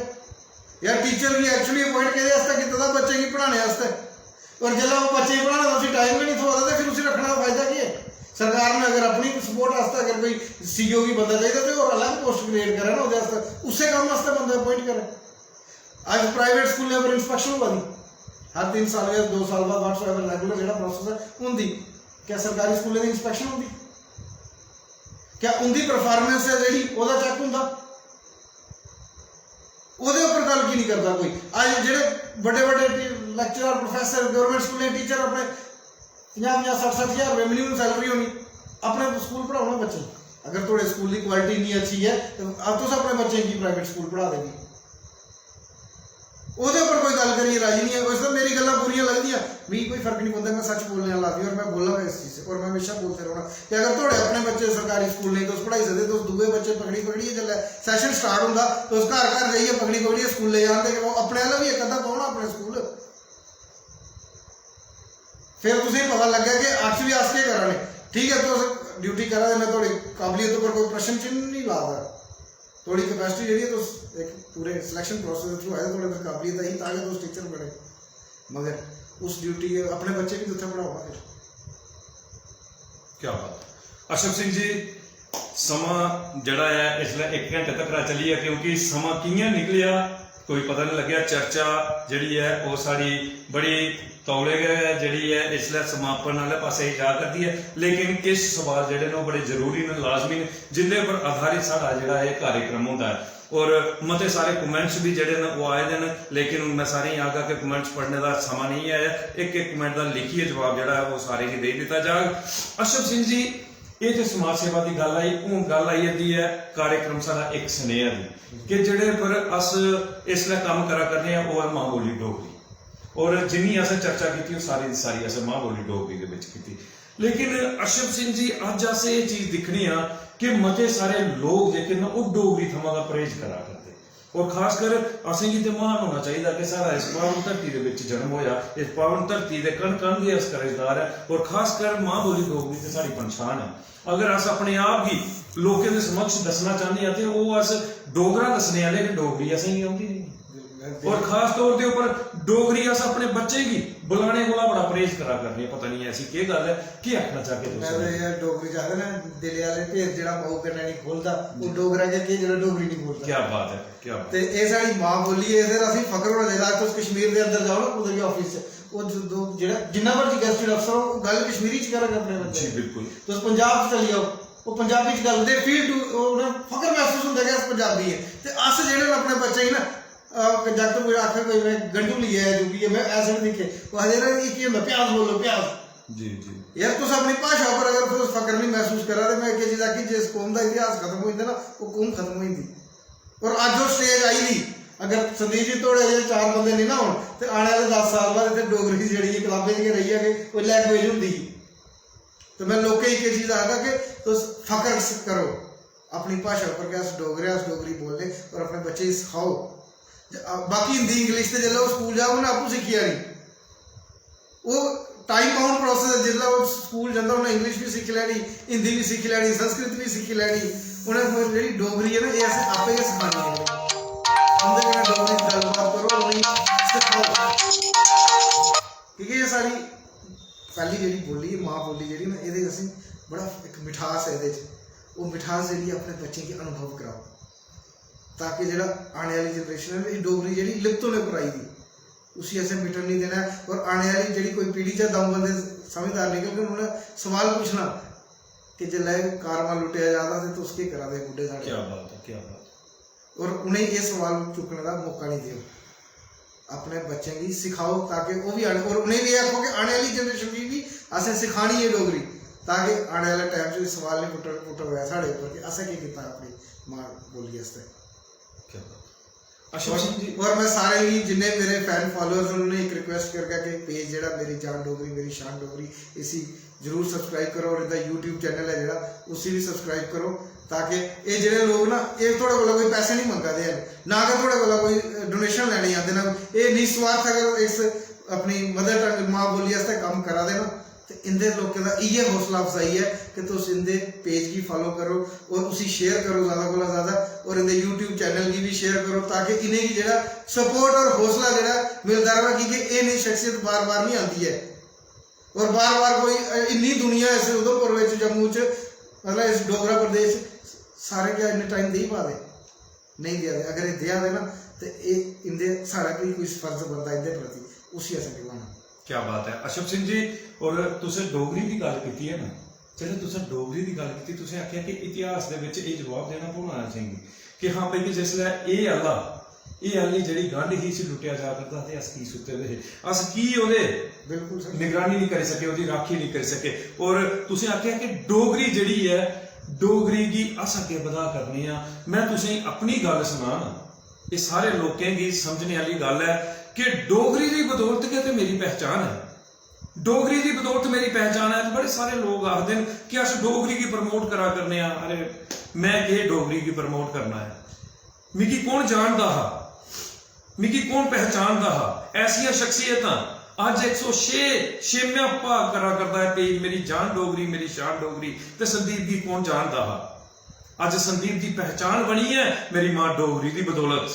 यार, टीचर गी एक्चुअली अपॉइंट केह्दे आस्तै कीते दा? बच्चे गी पढ़ाने आस्तै। पर जेल्लै ओह् बच्चे गी पढ़ाने दा उसी टाइम गै नहीं थ्होआ दा, ते फिर उसी रक्खने दा फायदा केह् ऐ? सरकार ने अगर अपनी सपोर्ट आस्तै अगर कोई सीईओ गी बंदा चाहिदा, ते होर अलग पोस्ट क्रिएट करै ना ओह्दे आस्तै, उस्सै कम्म आस्तै बंदा अपॉइंट करै। अज्ज प्राइवेट स्कूलें पर इंस्पैक्शन होआ दी, हर तीन साल या दो साल बाद, वट्सएवर रेगुलर जेह्ड़ा प्रोसेस ऐ, होंदी। क्या सरकारी स्कूलें दी इंस्पैक्शन होंदी? क्या उं'दी परफार्मेंस ऐ जेह्ड़ी, ओह्दा चेक होंदा? ओह्दे उप्पर गल्ल की नहीं करदा कोई? अज्ज जेह्ड़े बड्डे बड्डे लेक्चरर, प्रोफेसर, गवर्नमेंट स्कूलें दे टीचर, अपने पंजाह् पंजाह्, सट्ठ सट्ठ ज्हार रपेऽ मिनिमम सैलरी होनी, अपने स्कूल पढ़ाओ ना बच्चे गी। अगर थुआढ़े स्कूल दी क्वालिटी इन्नी अच्छी ऐ, ते अब तुस अपने बच्चें गी प्राइवेट स्कूल पढ़ा दे भी। ओह्दे उप्पर कोई गल्ल करियै राजी नहीं ऐ। वैसे तां मेरी गल्लां बुरियां लगदियां, मिगी कोई फर्क नहीं पौंदा, मैं सच बोलने आह्ला आदमी, और मैं बोलां गै इस चीज से, और मैं हमेशा बोलते रौह्ना कि अगर थुआढ़े अपने बच्चे सरकारी स्कूल नेईं तुस पढ़ाई सकदे, तुस दूए बच्चे पकड़ी पकड़ियै, जिसलै सैशन स्टार्ट होंदा, तुस घर घर जाइयै पकड़ी पकड़ियै स्कूलै जान, ते ओह् अपने आह्ला बी इक अद्धा पाओ ना अपने स्कूल। फिर तुसेंगी पता लग्गै कि actually अस केह् करा ने। ठीक ऐ, तुस ड्यूटी करा दे, मैं थुआढ़ी काबलियत उप्पर कोई प्रश्न चिन्ह नहीं ला दा। थुआढ़ी कैपेसिटी जेह्ड़ी ऐ, तुस इक पूरे सिलेक्शन प्रोसेस दे थ्रू आए, थुआढ़े अंदर काबलियत आई, तां गै तुस टीचर बने। मगर उस ड्यूटी गी अपने बच्चे बी उत्थै पढ़ाओ ना फिर। क्या बात है। अशरफ सिंह जी, समां जेह्ड़ा ऐ, इसलै इक घैंटे तक्कर चली गेआ, क्योंकि समां कि'यां निकलेआ, कोई पता नहीं लग्गेआ। चर्चा जेह्ड़ी ऐ, ओह् साढ़ी बड़ी तौले गै जेह्ड़ी ऐ, इसलै समापन आह्ले पासै ही जा करदी ऐ, लेकिन किश सवाल जेह्ड़े न, ओह् बड़े जरूरी न, लाजमी न, जिंदे पर आधारित साढ़ा जेह्ड़ा एह् कार्यक्रम होंदा ऐ। और मते सारे कमेंट्स बी जेह्ड़े न, ओह् आए दे न, लेकिन हून मैं सारें गी आखगा कि कमेंट्स पढ़ने दा समां नेईं ऐ। इक इक कमेंट दा लिखियै जवाब जेह्ड़ा ऐ, ओह् सारें गी देई दित्ता जाग। अशरफ सिंह जी, एह् ते समाज सेवा दी गल्ल आई, हून गल्ल आई जंदी ऐ कार्यक्रम साढ़ा इक सनेहा दी, कि जेह्ड़े पर अस इसलै कम्म करा करने आं, ओह् ऐ मां बोली डोगरी। और जिन्नी असें चर्चा कीती, ओह् सारी दी सारी असें मां बोली डोगरी दे बिच कीती। लेकिन अशरफ सिंह जी, अज्ज अस एह् चीज दिक्खने आं कि मते सारे लोक जेह्के न, ओह् डोगरी थमां दा परहेज करा करदे। और खासकर असेंगी ते मान होना चाहिदा कि साढ़ा इस पावन धरती दे बिच जन्म होया, इस पावन धरती दे कण कण दे अस कर्जदार ऐ। और खासकर मां बोली डोगरी ते साढ़ी पंछान ऐ। अगर अस अपने आप गी लोकें दे समक्ष दस्सना चाहने आं ते ओह् अस डोगरा दस्सने आह्ले गै, डोगरी असेंगी औंदी नेईं। और खास तौर दे उप्पर डोगरी अस अपने बच्चें गी बुलाने कोला बड़ा परहेज करा करने आं। पता नहीं ऐसी केह् गल्ल ऐ, केह् आखना चाहगे तुस? मैं ते यार डोगरी च आखदे ना, दिलै आह्ले भेत जेह्ड़ा माऊ कन्नै निं खोलदा, ओह् डोगरा गै केह् जेह्ड़ा डोगरी निं बोलदा। क्या बात है, क्या बात। ते एह् साढ़ी मां बोली ऐ, एह्दे पर असेंगी फख्र होना चाहिदा। अज्ज तुस कश्मीर दे अंदर जाओ ना, कुतै बी office च, ओह् ज-, दो-, जेह्ड़ा जिन्ना मर्जी gazetted अफसर हो, ओह् गल्ल कश्मीरी च करा करदे बंदे। जी बिल्कुल। तुस पंजाब च चली जाओ, ओह् पंजाबी च गल्ल, they feel to, उ'नें फख्र मसूस होंदा कि अस पंजाबी ऐ। ते अस जेह्ड़े न अपने बच्चें गी ना, अ, जागत कोई आखै कोई मैं गंढू लेई आया, चुक्कियै, मैं ऐसे निं दिक्खे। ओह् आखदे ना, "एह् केह् होंदा? प्याज बोलो, प्याज।" जी जी। यार, तुस अपनी भाशा उप्पर अगर तुस फख्र निं मसूस करा दे, मैं इक चीज आखी, जिस कौम दा इतिहास खत्म होई जंदा ना, ओह् कौम खत्म होई जंदी। और अज्ज ओह् stage आई दी, अगर संदीप जी थोड़े जेह् चार बंदे निं ना होन, ते आने आह्ले दस साल बाद इत्थै डोगरी जेह्ड़ी ऐ कताबें च गै रेही जानी, कोई language होंदी। ते मैं लोकें गी इक चीज आखगा कि तुस फख्र स-, करो अपनी भाशा उप्पर कि अस डोगरे आं, अस डोगरी बोलने और अपने बच्चें गी सखाओ। ज-, आ, बाकी हिंदी, English ते जिसलै ओह् स्कूल जाग, उ'नें आपूं सिक्खी जानी। ओह् time bound process ऐ, जिसलै ओह् स्कूल जंदा, उ'नें English बी सिक्खी लैनी, हिंदी बी सिक्खी लैनी, संस्कृत बी सिक्खी लैनी। उ'नें, मगर जेह्ड़ी डोगरी ऐ ना, एह् असें आपे गै सखानी ऐ। उं'दे कन्नै डोगरी च गल्लबात करो, उ'नेंगी सखाओ। क्योंकि एह् साढ़ी पैह्ली जेह्ड़ी बोल्ली ऐ, मां बोल्ली जेह्ड़ी ना, एह्दे च असें बड़ा इक मिठास ऐ एह्दे च। ओह् मिठास जेह्ड़ी ऐ, अपने बच्चें गी अनुभव कराओ, ताकि जेह्ड़ा आने आह्ली generation ऐ, एह् डोगरी जेह्ड़ी लिप्त होने पर आई दी, उसी असें मिटन निं देना ऐ। और आने आह्ली जेह्ड़ी कोई पीढ़ी च द'ऊं बंदे समझदार निकलङन, उ'नें सवाल पुच्छना कि जिसलै एह् कारवां लुट्टेआ जा दा ते तुस केह् करा दे बुड्ढे साढ़े? क्या बात है, क्या बात है। और उ'नेंगी एह् सवाल चुक्कने दा मौका निं देओ। अपने बच्चें गी सखाओ ताकि ओह् बी आने, और उ'नेंगी बी एह् आखो कि आने आह्ली generation गी बी असें सखानी ऐ डोगरी, ताकि आने आह्ले time च एह् सवाल निं पुट्टन, पुट्टन होऐ साढ़े उप्पर कि असें केह् कीता अपनी मां बोली आस्तै। क्या बात। अशोक सिंह जी। और मैं सारे ही जिन्ने मेरे fan followers न, उ'नेंगी इक request करगा कि page जेह्ड़ा मेरी जान डोगरी, मेरी शान डोगरी, इसी जरूर subscribe करो और इं'दा YouTube channel ऐ जेह्ड़ा, उसी बी subscribe करो, ताकि एह् जेह्ड़े लोक ना, एह् थुआढ़े कोला कोई पैसे निं मंगा दे हैन, ना गै थुआढ़े कोला कोई donation लैने आंदे न। एह् निस्वार्थ अगर इस अपनी mother tongue, मां बोली आस्तै कम्म करा दे न, ते इं'दे लोकें दा इ'यै हौसला अफजाई ऐ कि तुस इं'दे page गी follow करो और उसी share करो ज़्यादा कोला ज़्यादा, और इं'दे YouTube channel गी बी share करो, ताकि इ'नेंगी जेह्ड़ा support और हौसला जेह्ड़ा मिलदा र'वै, की के एह् नेही शख्सियत बार-बार निं आंदी ऐ। और बार-बार कोई, अ, इन्नी दुनिया इस उधमपुर बिच, जम्मू च, मतलब इस डोगरा प्रदेश च सारे क्या इन्ने time देई पा दे? नेईं देआ दे। अगर एह् देआ दे ना, ते एह् इं'दे, साढ़ा बी कोई फर्ज बनदा इं'दे प्रति, उसी असें निभाना। क्या बात है अशोक सिंह जी, और तुसें डोगरी दी गल्ल कीती है ना, जेल्लै तुसें डोगरी दी गल्ल कीती, तुसें आखेआ कि इतिहास दे बिच एह् जवाब देना भुलना असेंगी कि हां भाई, कि जिसलै एह् आह्ला, एह् आह्ली जेह्ड़ी गंढ ही, इसी लुट्टेआ जा करदा हा ते अस की सुत्ते दे हे, अस की ओह्दे बिल्कुल सर। निगरानी नहीं करी सके, ओह्दी राखी नहीं करी सके। और तुसें आखेआ कि डोगरी जेह्ड़ी ऐ, डोगरी गी अस अग्गें बधा करने आं। मैं तुसेंगी अपनी गल्ल सनां ना, एह् सारे लोकें गी समझने आह्ली गल्ल ऐ कि डोगरी दी बदौलत गै ते मेरी पहचान ऐ। डोगरी दी बदौलत मेरी पहचान ऐ। ते बड़े सारे लोक आखदे न कि अस डोगरी गी promote करा करने आं। अरे, मैं केह् डोगरी गी promote करना ऐ? मिगी कौन जानदा हा? मिगी कौन पहचानदा हा? ऐसियां शख्सियतां। अज्ज इक सौ छे, छेमें भाग करा करदा ऐ page मेरी जान डोगरी, मेरी शान डोगरी। ते संदीप गी कौन जानदा हा? अज्ज संदीप दी पहचान बनी ऐ मेरी मां डोगरी दी बदौलत।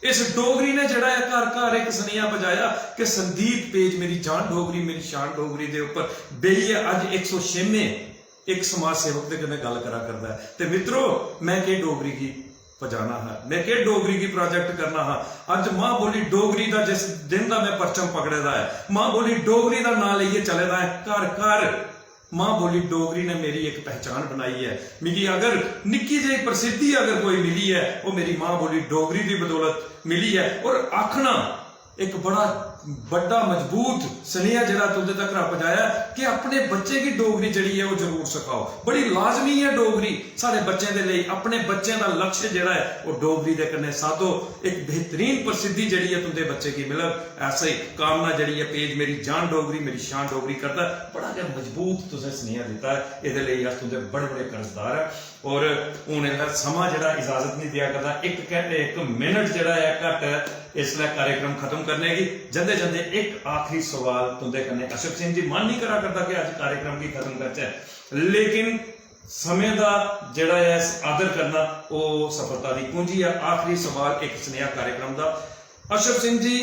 इस डोगरी ने जेह्ड़ा ऐ घर घर इक सनेहा पजाया कि संदीप page मेरी जान डोगरी, मेरी शान डोगरी दे उप्पर बेहियै अज्ज इक सौ छेमें इक समाज सेवक दे कन्नै गल्ल करा करदा ऐ। ते मित्रो, मैं केह् डोगरी गी पजाना हा, मैं केह् डोगरी गी project करना हा। अज्ज मां बोली डोगरी दा जिस दिन दा मैं परचम पकड़े दा ऐ, मां बोली डोगरी दा नां लेइयै चले दा ऐ घर घर। मां बोली डोगरी ने मेरी इक पहचान बनाई ऐ। मिगी अगर निक्की जेही प्रसिद्धि अगर कोई मिली ऐ, ओह् मेरी मां बोली डोगरी दी बदौलत मिली ऐ। और आखना इक बड़ा बड्डा मजबूत सनेहा जेह्ड़ा तुं'दे तगर पजाया कि अपने बच्चें गी डोगरी जेह्ड़ी ऐ, ओह् जरूर सखाओ। बड़ी लाजमी ऐ डोगरी साढ़े बच्चें दे लेई। अपने बच्चें दा लक्ष्य जेह्ड़ा ऐ, ओह् डोगरी दे कन्नै साधो। इक बेहतरीन प्रसिद्धि जेह्ड़ी ऐ, तुं'दे बच्चें गी मिलग। ऐसा ही कामना जेह्ड़ी ऐ, page मेरी जान डोगरी, मेरी शान डोगरी करदा ऐ। बड़ा गै मजबूत तुसें सनेहा दित्ता ऐ, एह्दे लेई अस तुं'दे बड़े बड़े कर्जदार आं। और हून इसलै समां जेह्ड़ा इजाजत नहीं देआ करदा, इक घैंटे, इक मिनट जेह्ड़ा ऐ घट्ट ऐ इसलै कार्यक्रम खत्म करने गी। जंदे जंदे इक आखिरी सवाल तुं'दे कन्नै, अशोक सिंह जी, मन नहीं करा करदा कि अज्ज कार्यक्रम गी खत्म करचै, लेकिन समें दा जेह्ड़ा ऐ आदर करना, ओह् सफलता दी कुंजी ऐ। आखिरी सवाल इक सनेहा कार्यक्रम दा, अशरफ सिंह जी,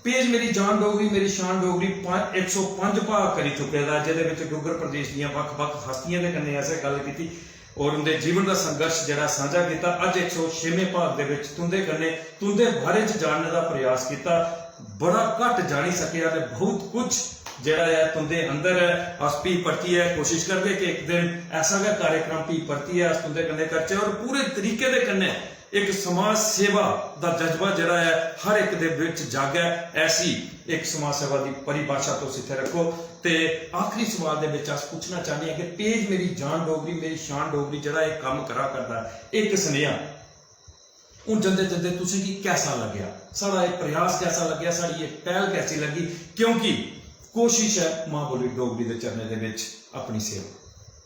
पेज मेरी जान डोगरी, मेरी शान डोगरी, इक सौ पंज भाग करी चुके दा, जेह्दे बिच डुग्गर प्रदेश दियां बक्ख-बक्ख हस्तियें दे कन्नै असें गल्ल कीती और उं'दे जीवन दा संघर्ष जेह्ड़ा सांझा कीता। अज्ज इक सौ छेमें भाग दे बिच तुं'दे कन्नै तुं'दे बारे च जानने दा प्रयास कीता। बड़ा घट्ट जानी सकेआ ते बहुत कुछ जेह्ड़ा ऐ तुं'दे अंदर ऐ। अस भी परतियै कोशिश करगे कि इक दिन ऐसा गै कार्यक्रम भी परतियै अस तुं'दे कन्नै करचै और पूरे तरीके दे कन्नै इक समाज सेवा दा जज्बा जेह्ड़ा ऐ हर इक दे बिच जागै, ऐसी इक समाज सेवा दी परिभाशा तुस इत्थै रक्खो। ते आखिरी सवाल दे बिच अस पुच्छना चाह्न्ने आं कि पेज मेरी जान डोगरी, मेरी शान डोगरी जेह्ड़ा एह् कम्म करा करदा ऐ, इक सनेहा हून जंदे जंदे तुसें गी कैसा लग्गेआ, साढ़ा एह् प्रयास कैसा लग्गेआ, साढ़ी एह् पैह्ल कैसी लग्गी, क्योंकि कोशिश ऐ मां बोली डोगरी दे चरणें दे बिच अपनी सेवा।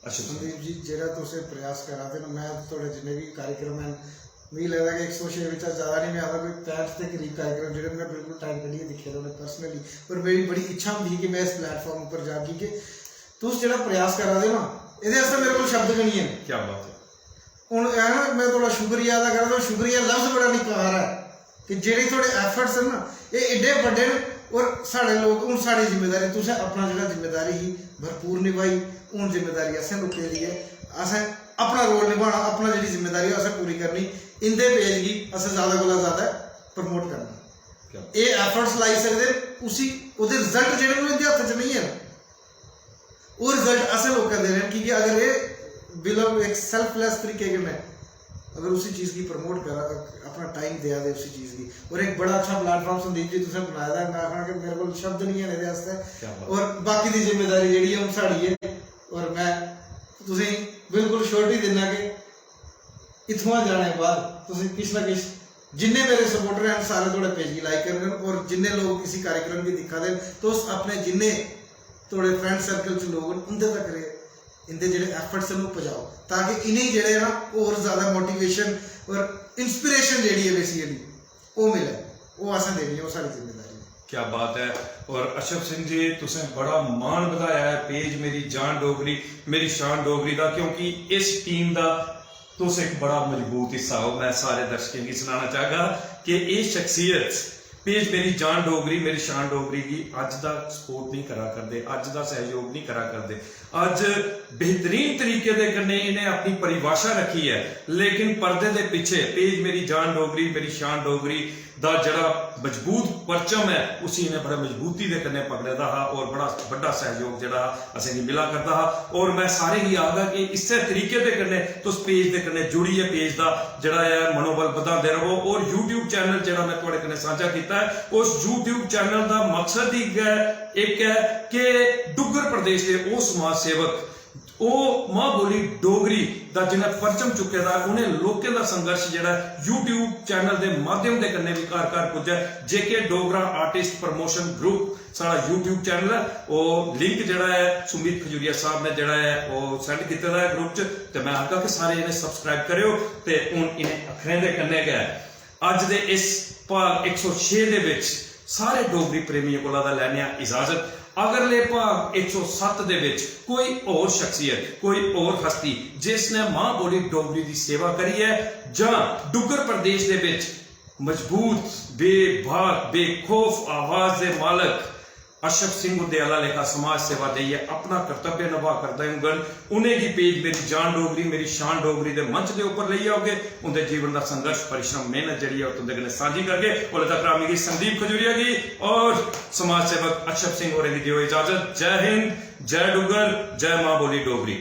अच्छा संदीप जी, जेह्ड़ा तुस एह् प्रयास करा दे न, में थुआढ़े जिन्ने बी कार्यक्रम हैन, मिगी लगदा कि इक सौ छे बिच्चा ज्यादा नहीं, में आखदा कोई पैंठ दे करीब कार्यक्रम जेह्ड़े में बिल्कुल टाइम कड्ढियै दिक्खे दे न पर्सनली। पर मेरी बड़ी इच्छा होंदी ही कि में इस प्लेटफार्म उप्पर जां, की के तुस जेह्ड़ा प्रयास करा दे ना, एह्दे आस्तै मेरे कोल शब्द गै नहीं हैन। क्या बात है। हून ऐ ना, में थुआढ़ा शुक्रिया अदा करा दा, शुक्रिया लफ्ज बड़ा निक्का हारा ऐ कि जेह्ड़े थुआढ़े एफर्ट्स न ना, एह् एड्डे बड्डे न। और साढ़े लोक, हून साढ़ी जिम्मेदारी, तुसें अपना जेह्ड़ा जिम्मेदारी ही भरपूर निभाई, हून जिम्मेदारी असें लोकें दी ऐ। असें अपना रोल निभाना, अपना जेह्ड़ी जिम्मेदारी ऐ असें पूरी करनी। इंदे पेज गी असें ज्यादा कोला ज्यादा प्रमोट करना। क्या? एह् एफर्ट्स लाई सकदे न, उसी, ओह्दे रिजल्ट जेह्ड़े न, ओह् इंदे हत्थ च नेईं हैन। ओह् रिजल्ट असें लोकें देने न, की के अगर एह् बिल्कुल इक सेल्फलेस तरीके कन्नै अगर उसी चीज गी प्रमोट करा, अपना टाइम देआ दे उसी चीज गी, और इक बड़ा अच्छा प्लेटफार्म संदीप जी तुसें बनाए दा ऐ, में आखना कि मेरे कोल शब्द नहीं है एह्दे आस्तै। क्या बात। और बाकी दी जिम्मेदारी जेह्ड़ी ऐ हून साढ़ी ऐ, और में तुसें गी बिल्कुल श्योरिटी दिन्ना कि इत्थुआं जाने दे बाद तुसें किश ना किश, जिन्ने मेरे सपोर्टर हैन, सारे थुआढ़े पेज गी लाइक करङन, और जिन्ने लोक इसी कार्यक्रम गी दिक्खा दे न, तुस अपने जिन्ने थुआढ़े फ्रेंड सर्कल च लोक न, उं'दे तक एह्, इं'दे जेह्ड़े एफर्ट्स न, ओह् पजाओ, ताकि इ'नेंगी जेह्ड़े ना, होर ज्यादा मोटिवेशन और इंस्पिरेशन जेह्ड़ी ऐ, बेसिकली, ओह् मिलै। ओह् असें देनी ऐ, ओह् साढ़ी जिम्मेदारी ऐ। क्या बात है। और अशरफ सिंह जी, तुसें बड़ा मान बधाया है पेज मेरी जान डोगरी, मेरी शान डोगरी दा, क्योंकि इस टीम दा तुस इक बड़ा मजबूत हिस्सा हो। मैं सारे दर्शकें गी सनाना चाहगा कि एह् शख्सियत पेज मेरी जान डोगरी, मेरी शान डोगरी गी अज्ज दा सपोर्ट नहीं करा करदे, अज्ज दा सहयोग नहीं करा करदे। अज्ज बेहतरीन तरीके दे कन्नै इ'नें अपनी परिभाशा रक्खी ऐ, लेकिन पर्दे दे पिच्छे पेज मेरी जान डोगरी, मेरी शान डोगरी दा जेह्ड़ा मजबूत परचम ऐ, उसी इ'नें बड़े मजबूती दे कन्नै पकड़े दा हा और बड़ा बड्डा सहयोग जेह्ड़ा हा, असेंगी मिला करदा हा। और मैं सारें गी आखगा कि इस्सै तरीके दे कन्नै तुस पेज दे कन्नै जुड़ियै पेज दा जेह्ड़ा ऐ, मनोबल बधांदे रवो। और YouTube चैनल जेह्ड़ा मैं थुआढ़े कन्नै सांझा कीता ऐ, उस YouTube चैनल दा मकसद ही गै इक ऐ कि डुग्गर प्रदेश दे ओह् समाज सेवक, ओह् मां बोली डोगरी दा जि'नें परचम चुके दा ऐ, उ'नें लोकें दा संघर्ष जेह्ड़ा ऐ, YouTube चैनल दे माध्यम दे कन्नै बी घर घर पुज्जै। जेके डोगरा आर्टिस्ट प्रमोशन ग्रुप साढ़ा YouTube चैनल ऐ, ओह् लिंक जेह्ड़ा ऐ, सुमित खजूरिया साहब ने जेह्ड़ा ऐ, ओह् सेंड कीते दा ऐ ग्रुप च। ते मैं आखगा कि सारे इ'नें सब्सक्राइब करेओ। ते हून इ'नें अक्खरें दे कन्नै गै अज्ज दे इस भाग इक सौ छे दे बिच सारे डोगरी प्रेमियें कोला दा लैने आं इजाजत। अगले भाग इक सौ सत्त दे बिच कोई होर शख्सियत, कोई होर हस्ती जिसने मां बोली डोगरी दी सेवा करियै जां डुग्गर प्रदेश दे बिच मजबूत, बेबाक, बेखौफ आवाज दे मालक अशरफ सिंह हुंदे आह्ला लेखा समाज सेवा देइयै अपना कर्तव्य नभा करदे होङन, उ'नेंगी पेज मेरी जान डोगरी, मेरी शान डोगरी दे मंच दे उप्पर लेई आओगे। उं'दे जीवन दा संघर्ष, परिश्रम, मेहनत जेह्ड़ी ऐ, ओह् तुं'दे कन्नै सांझी करगे। उसले तक मिगी संदीप खजूरिया गी और समाज सेवक अशरफ सिंह होरें गी देओ इजाजत। जय हिंद, जय डुग्गर, जय मां बोली डोगरी।